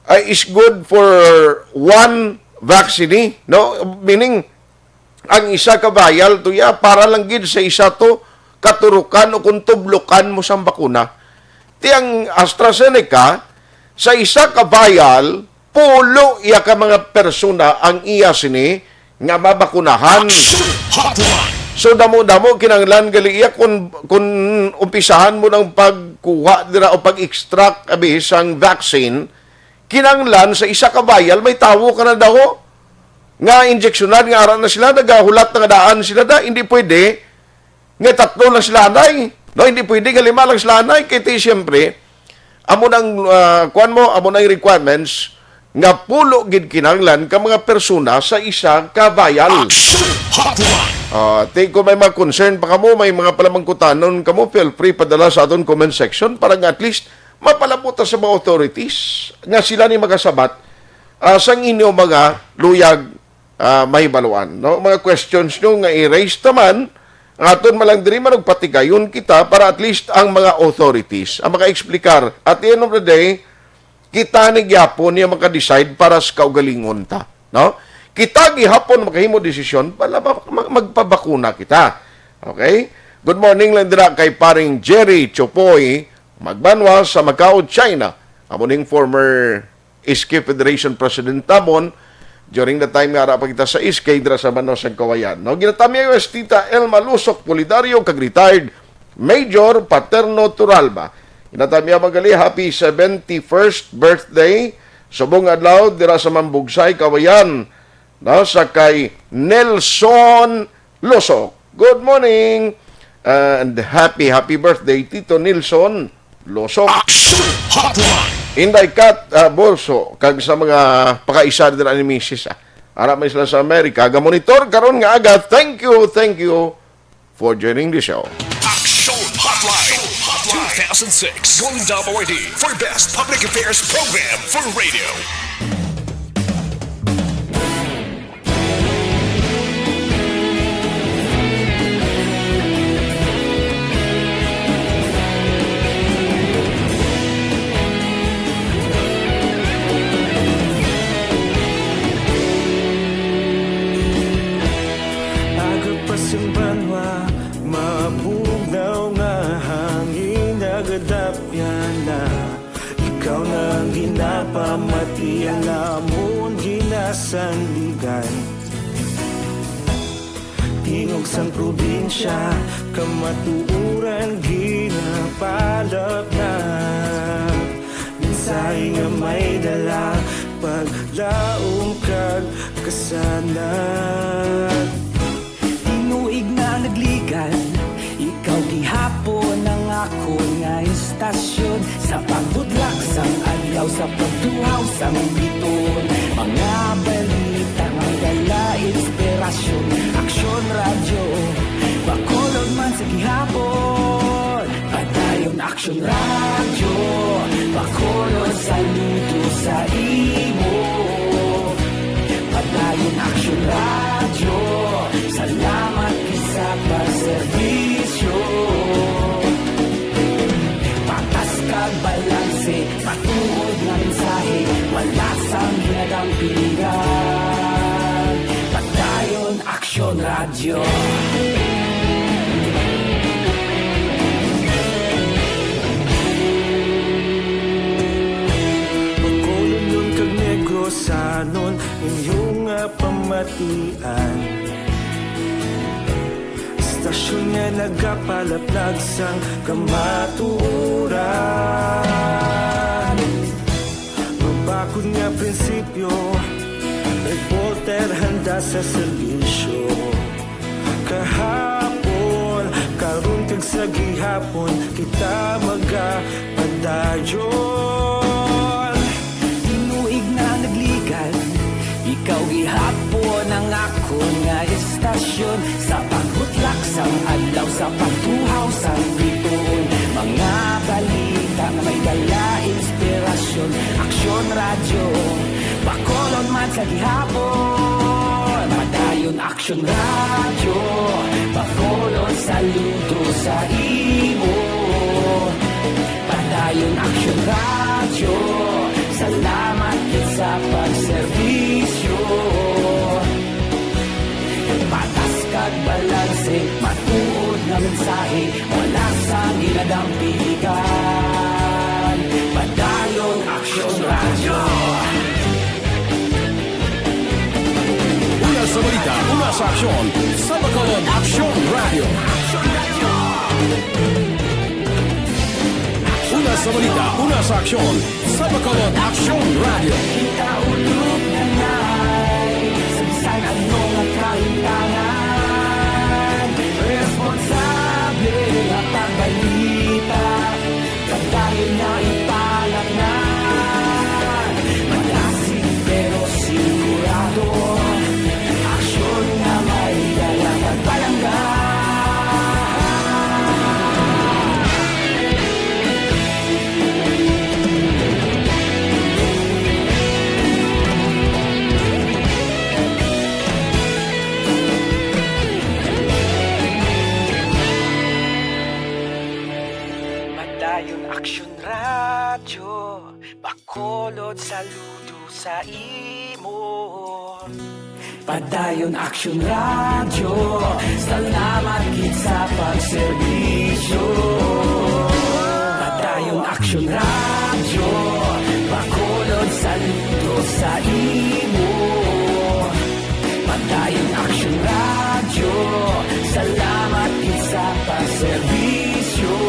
ay is good for one vaccine, no? Meaning, ang isa ka vial to ya para lang gid sa isa to katurukan o kung tublukan mo sang bakuna. Ti ang AstraZeneca, sa isa ka vial, pulo iya ka mga persona ang iya sini nga mabakunahan. Action Hotline. So, damo-damo kinahanglan gali iya kung, kung umpisahan mo ng pagkuha dira o pag-extract abi sang vaccine, kinahanglan sa isa ka vial may tawo ka na daw nga injeksyonan nga ara na sila, nagahulat na nga daan sila da, hindi pwede nga tatlo lang sila anay. No, hindi pwede nga lima lang sila anay. Kay ti, siyempre, amo nang, ah, kuwan mo, amo nang requirements nga pulo gid kinahanglan ka mga persona sa isa ka vial. Action Hotline. Ah, ti, kung may mga concern pa kamo, may mga palamangkutanon kamo, feel free padala sa aton comment section para nga at least mapalabot ta sa mga authorities nga sila ni makasabat ah, sang inyo mga luyag, ah, mahibaluan, no? Mga questions nyo nga i-raise ta man, ang aton man lang diri man og patigayon kita para at least ang mga authorities ang maka-explicar. At the end of the day, kita ni gyapon niya maka-decide para sa kaugalingon ta, no? Kita gihapon makahimo desisyon para ma-, ma-, magpabakuna kita. Okay? Good morning lang dira kay paring Jerry Chopoy Magbanwa sa Macau, China. Amo ning former S K Federation President tamon during the time nga ara pa kita sa S K dira sa Banwa sang Kawayan. No, ginatamyay si Tita Elma Lusok Pulidario kag retired Major Paterno Turalba. Ginatamyay man gali, happy seventy-first birthday. Subong adlaw dira sa Mambugsay, Kawayan. No, sa kay Nelson Losok. Good morning and happy, happy birthday, Tito Nelson Losok. Action Hotline. Inday Kat, ah, Bolso, kag sa mga pakaisa dira ni Misis, ah. Ara man sila sa Amerika. Ga-monitor karon nga aga. Thank you, thank you for joining the show. Action Hotline. Two thousand six Golden Dome Awardee for Best Public Affairs Program for Radio. Aga pa sing banwa, mabugnaw nga hangin nagadapyan na. Ikaw na ang ginapamati, ang amon ginasandigan. Tingog sang probinsya, kamatuoran ginapalapnap. Mensahe nga may dala, paglaom kag kasanag. Tinuig na nagligan, ikaw gihapon ang akon nga istasyon. Sa pagbudlak sang adlaw, sa pagtuhaw sang biton, mga balita nga dala inspirasyon. Aksyon Radyo, Bacolod man sa gihapon. Padayon Aksyon Radyo, Bacolod, saludo sa imo. Padayon Aksyon Radyo, salamat gid sa pagserbisyo. Patas kag balanse, matuod nga mensahe, wala sang ginadampigan. Padayon Aksyon Radyo. Bacolodnon kag Negrosanon, inyo nga pamatian. Istasyon nga nagapalaplag sang kamatuoran. Mabakod nga prinsipyo, reporter handa sa serbisyo. Kahapon, karon kag sa gihapon, kita magapadayon. Tinuig na nagligan, ikaw gihapon ang akon nga istasyon. Sa pagbutlak sang adlaw, sa pagtuhaw sang bituon, mga balita nga may dala inspirasyon. Aksyon Radyo, Bacolod man sa gihapon. Padayon Aksyon Radyo, Bacolod, saludo sa imo. Padayon Aksyon Radyo, salamat gid sa pagserbisyo. Patas kag balanse, matuod nga mensahe, wala sang ginadampigan. Padayon Aksyon Radyo. Una sa balita, una sa aksyon, sa Bacolod Aksyon Radyo. Una sa balita, una sa aksyon, sa Bacolod Aksyon Radyo. Kita ulog na nai, sa bisan ano nga kahimtangan, responsable nga pagbalita. Padayon na ipalatnan, malasig pero sigurado. Aksyon nga may dala kag palangga. Dayon Aksyon Radyo, Bacolod, saludo sa imo. Padayon Aksyon Radyo, salamat gid sa pagserbisyo. Padayon Aksyon Radyo, Bacolod, saludo sa imo. Padayon Aksyon Radyo, salamat gid sa pagserbisyo.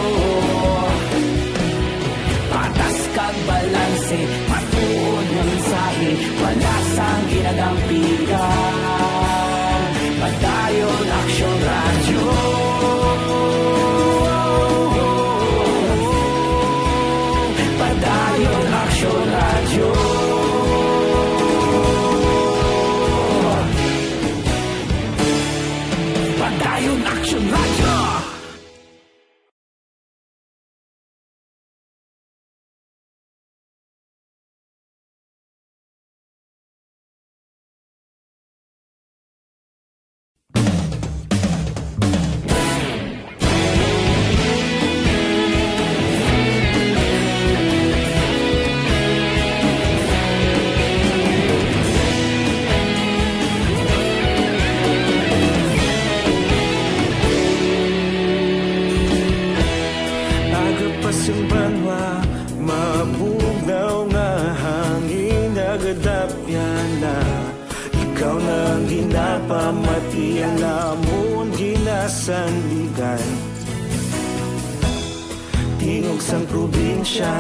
Patas kag balanse, matuod nga mensahe, wala sang ginadampigan. Padayon Aksyon Radyo. Padayon Aksyon Radyo. Padayon Aksyon Radyo. Aga pa sang banwa, mabugnaw nga hangin, nagadapyan na. Ikaw na ang ginapamati, ang amon ginasandigan. Tingog sang probinsya,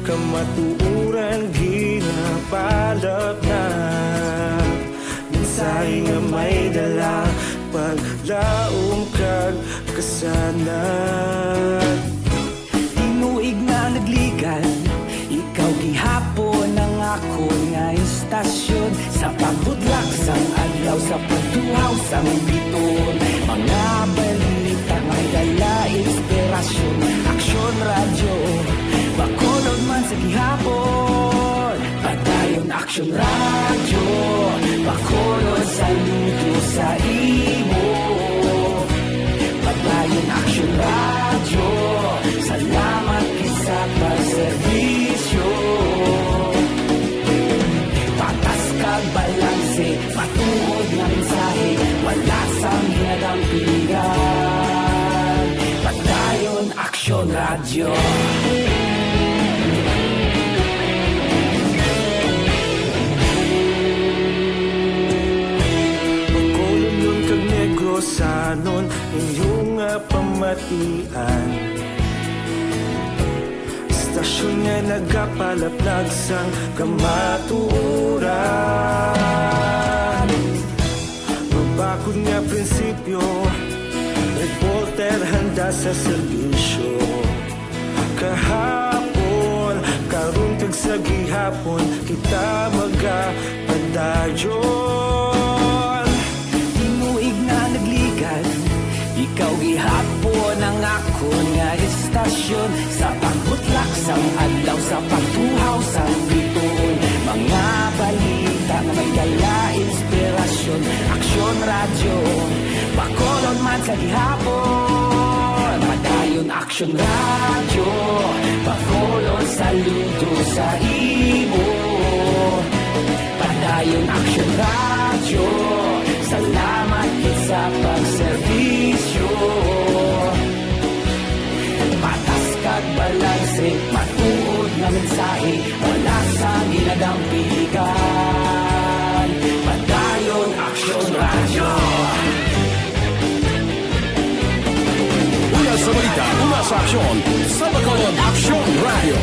kamatuoran ginabalap na. Mensahe nga may dala, paglaom kag kasanag. Tinuig na nagligad, ikaw gihapon ang akon nga istasyon. Sa pagbudlak sang adlaw, sa pagtuhaw sang biton, mga balita may dala inspirasyon. Aksyon Radyo, Bacolod man sa gihapon. Padayon Aksyon Radyo, Bacolod, saludo sa imo. Padayon Aksyon Radyo, salamat gid sa pagserbisyo. Patas kag balanse, matuod nga mensahe, wala sang ginadampigan. Padayon Aksyon Radyo. Bacolodnon kag Negrosanon, inyo nga pamatian. Istasyon nga nagapalaplag sang kamatuoran. Mabakod nga prinsipyo, reporter handa sa serbisyo. Kahapon, karon kag sa gihapon, kita magapadayon. Tinuig na nagligad, ikaw gihapon ang akon nga istasyon. Sa pagbutlak sang adlaw, sa pagtuhaw sang bituon, mga balita nga may dala inspirasyon. Aksyon Radyo, Bacolod man sa gihapon. Padayon Aksyon Radyo, Bacolod, saludo sa imo. Padayon Aksyon Radyo, salamat gid sa pagserbisyo. Patas kag balanse, matuod nga mensahe, wala sang ginadampigan. Padayon Aksyon Radyo. Una sa balita, una sa aksyon, sa Bacolod Aksyon Radyo.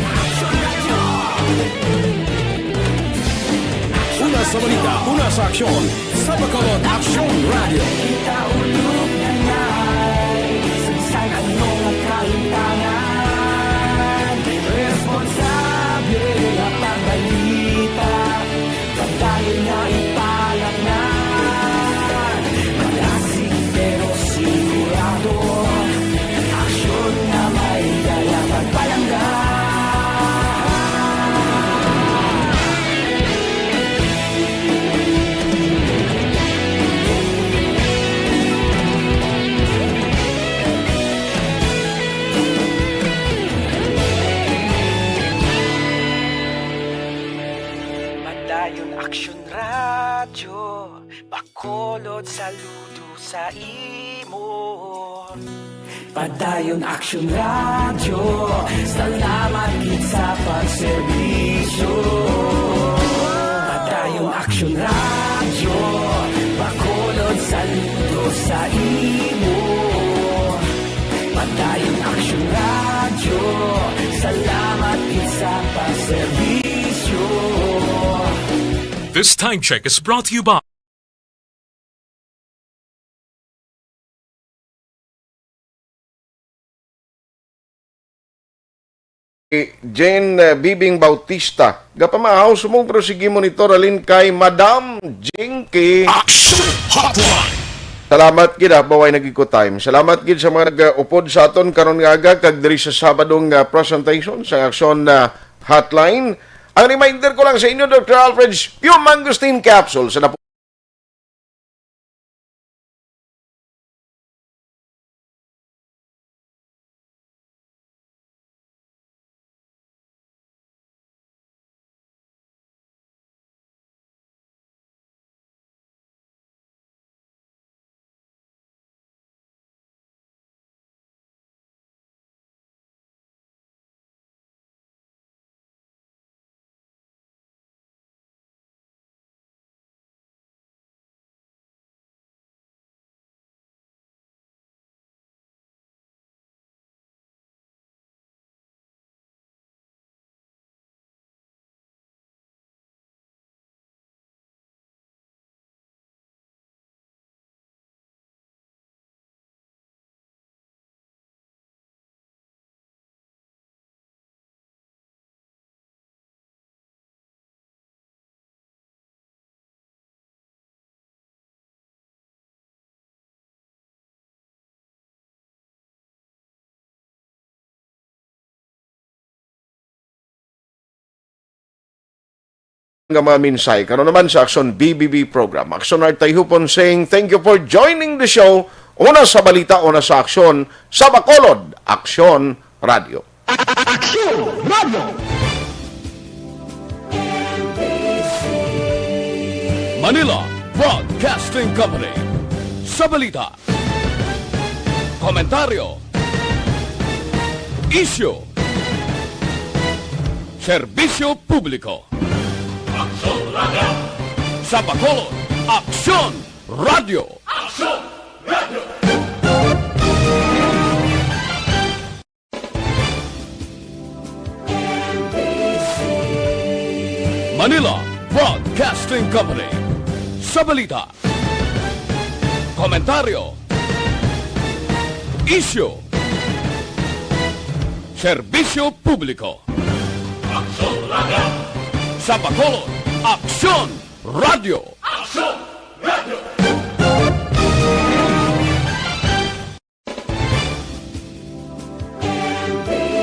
Una sa balita, una sa aksyon, sa Bacolod Aksyon Radyo. Kita ulog na nai, sa bisan ano nga kahimtangan, responsable nga pagbalita. Padayon nga ipalaknag, malasig pero sigurado. Aksyon nga may dala pagpalangga. Radyo Bacolod, saludo sa imo. Padayon Aksyon Radyo, salamat gid sa pagserbisyo. Padayon Aksyon Radyo, Bacolod, saludo sa imo. Padayon Aksyon Radyo, salamat gid sa pagserbisyo. This time check is brought to you by Jane, uh, Bibing Bautista. Gapamaahaw, sumong pero sige monitor alin kay Madam Jinky. Action Hotline. Salamat gid, ah, baway nagiko time. Salamat gid sa mga nag-upod sa aton karon nga aga kag diri sa Sabado nga presentation sa Action, ah, Hotline. Ang reminder ko lang sa inyo, Doctor Alfred's Pure Mangosteen Capsule sa nga mga mensahe. Karon naman sa Aksyon B B B program. Aksyon Art Tayhupon saying, "Thank you for joining the show." Una sa balita, una sa aksyon, sa Bacolod, Aksyon Radio. Aksyon Radio. Manila Broadcasting Company. Sa balita, komentaryo, isyu, serbisyo publiko. Aksyon Radio. Sa Bacolod, Aksyon Radio. Aksyon Radio. Manila Broadcasting Company. Sa balita, komentaryo, isyu, serbisyo publiko. Aksyon Radio. Sa Bacolod, Aksyon Radio. Aksyon